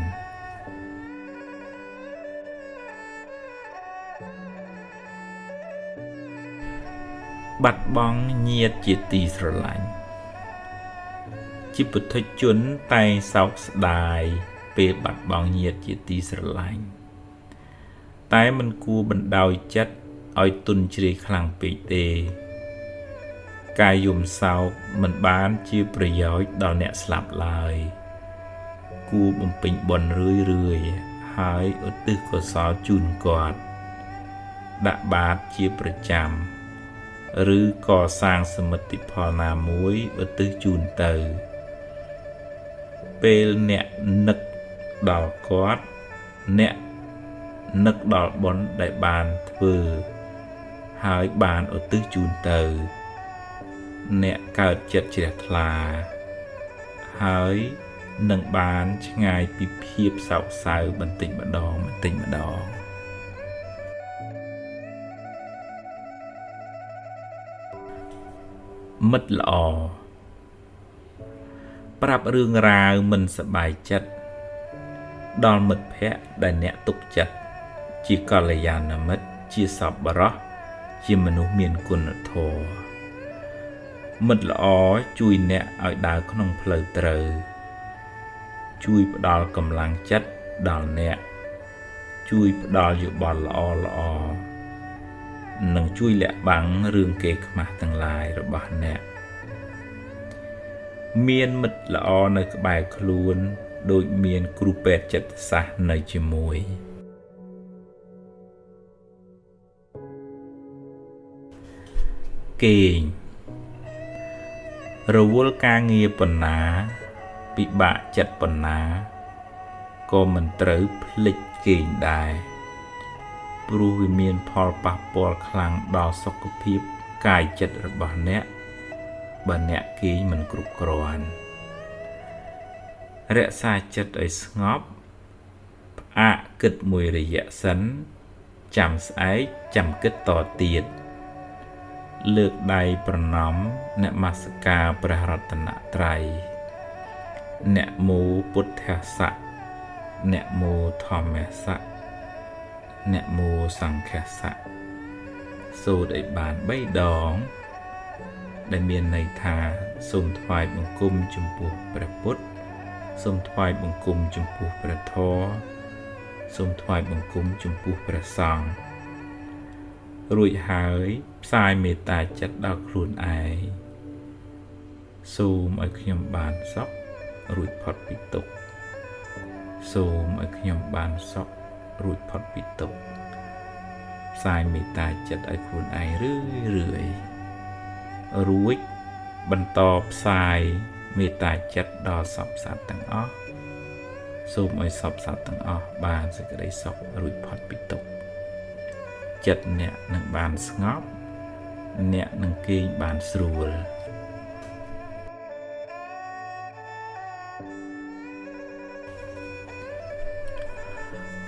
បាត់បង់ញាតិជាទីស្រឡាញ់ជាពុទ្ធជនតែងសោកស្ដាយពេលបាត់បង់ញាតិជាទីស្រឡាញ់តែមិនគួរបណ្ដោយចិត្តឲ្យទន់ជ្រាយខ្លាំងពេកទេការយំសោកមិនបានជាប្រយោជន៍ដល់អ្នកស្លាប់ឡើយគួរបំពេញបុណ្យរឿយរឿយហើយឧទ្ទិសកុសលជូនគាត់ដាក់បាតជាប្រចាំឬកសាងសមិទ្ធផលណាមួយឧទ្ទិសជូនទៅពេលអ្នកនឹកដល់គាត់អ្នកនឹកដល់បុណ្យដែលបានធ្វើហើយបានឧទ្ទិសជូនទៅអ្នកកើតចិត្តជ្រះថ្លាហើយ នឹងបានឆ្ងាយពីភាពសោកសៅបន្តិចម្ដងបន្តិចម្ដងមិត្តល្អប្រាប់រឿងរ៉ាវមិនសប្បាយចិត្តដល់មិត្តភក្តិដែលអ្នកទុកចិត្តជាកល្យាណមិត្តជាសប្បុរសជាមនុស្សមានគុណធម៌មិត្តល្អជួយអ្នកឲ្យដើរក្នុងផ្លូវត្រូវជួយផ្ដល់កម្លាំងចិត្តដល់អ្នកជួយផ្ដល់យោបល់ល្អល្អនិងជួយលាក់បាំងរឿងគេខ្មាស់ទាំងឡាយរបស់អ្នកមានមិត្តល្អនៅក្បែរខ្លួនដូចមានគ្រូពេទ្យចិត្តសាស្ត្រនៅជាមួយគេងរវល់ការងារប៉ុណ្ណាពិបាកចិត្តប៉ុណ្ណាក៏មិនត្រូវភ្លេចគេងដែរព្រោះវាមានផលប៉ះពាល់ខ្លាំងដល់សុខភាពកាយចិត្តរបស់អ្នកបើអ្នកគេងមិនគ្រប់គ្រាន់រក្សាចិត្តឲ្យស្ងប់ផ្អាកគិតមួយរយៈសិនចាំស្អែកចាំគិតតទៀតលើកដៃប្រណម្យនមស្ការព្រះរតនត្រ័យនមោពុទ្ធស្សៈនមោធម្មស្សៈនមោសង្ឃស្សៈសូត្រឲ្យបាន3ដងដែលមានន័យថាសូមថ្វាយបង្គំចំពោះព្រះពុទ្ធសូមថ្វាយបង្គំចំពោះព្រះធម៌សូមថ្វាយបង្គំចំពោះព្រះសង្ឃរួចហើយផ្សាយមេត្តាចិត្តដល់ខ្លួនឯងសូមឲ្យខ្ញុំបានសុខរួចផុតពីទុក្ខសូមឲ្យខ្ញុំបានសុខរួចផុតពីទុក្ខផ្សាយមេត្តាចិត្តឲ្យខ្លួនឯងរឿយរឿយរួចបន្តផ្សាយមេត្តាចិត្តដល់សព្វសត្វទាំងអស់សូមឲ្យសព្វសត្វទាំងអស់បានសេចក្តីសុខរួចផុតពីទុក្ខចិត្តអ្នកនឹងបានស្ងប់អ្នកនឹងគេងបានស្រួល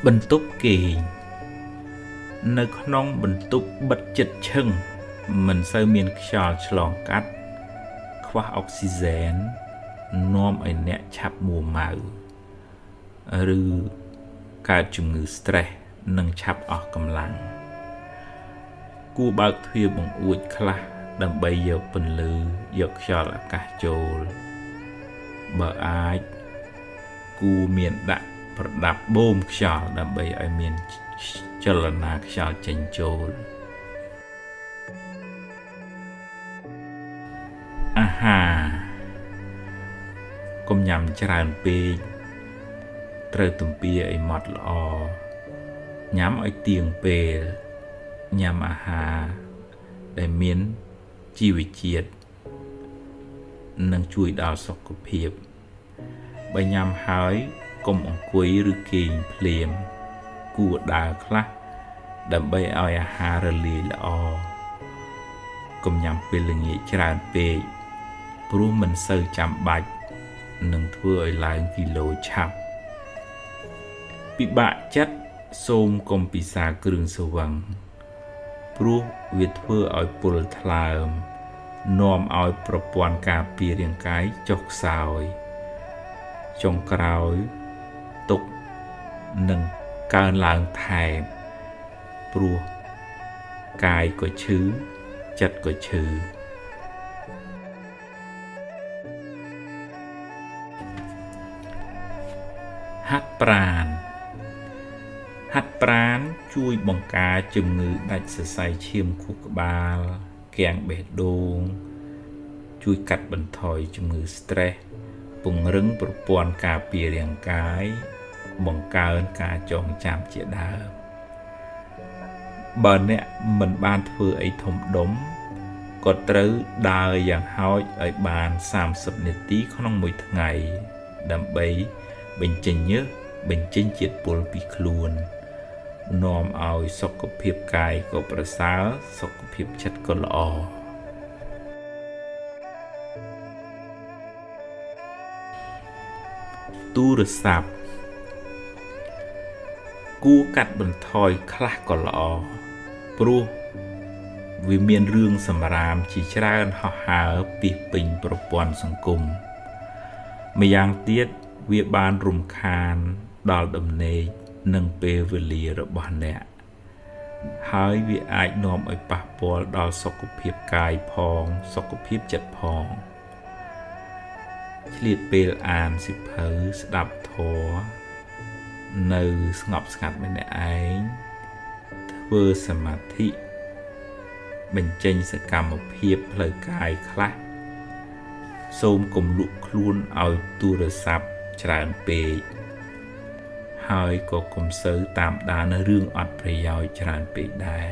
បន្ទប់គេងនៅក្នុងបន្ទប់បិទជិតឈឹងមិនសូវមានខ្យល់ឆ្លងកាត់ខ្វះអុកស៊ីហ្សែននាំឲ្យអ្នកឆាប់មួម៉ៅឬកើតជំងឺ stress និងឆាប់អស់កម្លាំងគួរបើកទ្វារបង្អួចខ្លះដើម្បីយកពន្លឺយកខ្យល់អាកាសចូលបើអាចគួរមានដាក់ប្រដាប់បូមខ្យល់ដើម្បីឲ្យមានចលនាខ្យល់ចេញចូលអាហារកុំញ៉ាំច្រើនពេកត្រូវទំពាឲ្យម៉ត់ល្អញ៉ាំឲ្យទៀងពេលញ៉ាំអាហារដែលមានជីវជាតិនឹងជួយដល់សុខភាពបើញ៉ាំហើយកុំអង្គុយឬគេងភ្លាមគួរដើរខ្លះដើម្បីឲ្យអាហាររលាយល្អកុំញ៉ាំពេលល្ងាចច្រើនពេកព្រោះមិនសូវចាំបាច់នឹងធ្វើឲ្យឡើងគីឡូឆាប់ពិបាកចិត្តសូមកុំពិសាគ្រឿងស្រវឹងព្រោះវាធ្វើឲ្យពុលថ្លើមនាំឲ្យប្រព័ន្ធការពាររាងកាយចុះខ្សោយចុងក្រោយទុក្ខនឹងកើនឡើងថែមព្រោះកាយក៏ឈឺចិត្តក៏ឈឺហាត់ប្រាណហាត់ប្រាណជួយបង្ការជំងឺដាច់សរសៃឈាមខួរក្បាលគាំងបេះដូងជួយកាត់បន្ថយជំងឺ stress ពង្រឹងប្រព័ន្ធការពាររាងកាយបង្កើនការចងចាំជាដើមបើអ្នកមិនបានធ្វើអីធំដុំក៏ត្រូវដើរយ៉ាងហោចឲ្យបាន30នាទីក្នុងមួយថ្ងៃដើម្បីបញ្ចេញញើសបញ្ចេញជាតិពុលពីខ្លួននាំឲ្យសុខភាពកាយក៏ប្រសើរសុខភាពចិត្តក៏ល្អ ទូរស័ព្ទគួរកាត់បន្ថយខ្លះក៏ល្អព្រោះវាមានរឿងសម្រាមជាច្រើនហោះហើរពាសពេញប្រព័ន្ធសង្គមម្យ៉ាងទៀតវាបានរំខានដល់ដំណេកនិងពេលវេលារបស់អ្នកហើយវាអាចនាំឲ្យប៉ះពាល់ដល់សុខភាពកាយផងសុខភាពចិត្តផងឆ្លៀតពេលអានសៀវភៅស្ដាប់ធម៌នៅស្ងប់ស្ងាត់ម្នាក់ឯងធ្វើសមាធិបញ្ចេញសកម្មភាពផ្លូវកាយខ្លះសូមកុំលក់ខ្លួនឲ្យទូរស័ព្ទច្រើនពេកហើយក៏កុំសូវតាមដានរឿងអត់ប្រយោជន៍ច្រើនពេកដែរ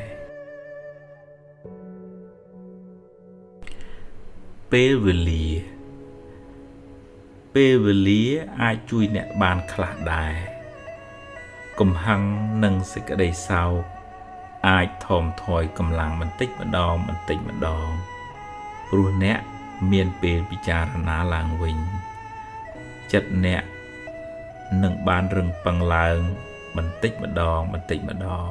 ពេលវេលាពេលវេលាអាចជួយអ្នកបានខ្លះដែរកំហឹងនិងសេចក្តីសោកអាចថមថយកម្លាំងបន្តិចម្ដងបន្តិចម្ដងព្រោះអ្នកមានពេលពិចារណាឡើងវិញចិត្តអ្នកនឹងបានរឹងប៉ឹងឡើងបន្តិចម្ដងបន្តិចម្ដង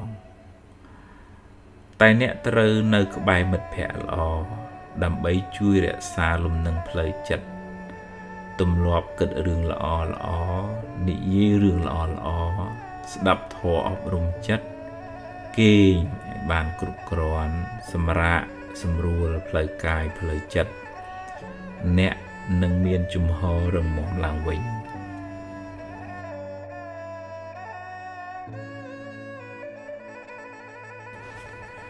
តែអ្នកត្រូវនៅក្បែរមិត្តភក្តិល្អដើម្បីជួយរក្សាលំនឹងផ្លូវចិត្តទម្លាប់គិតរឿងល្អល្អនិយាយរឿងល្អល្អស្ដាប់ធម៌អប់រំចិត្តគេងឲ្យបានគ្រប់គ្រាន់សម្រាកសម្រួលផ្លូវកាយផ្លូវចិត្តអ្នកនឹងមានជំហររឹងមាំឡើងវិញ។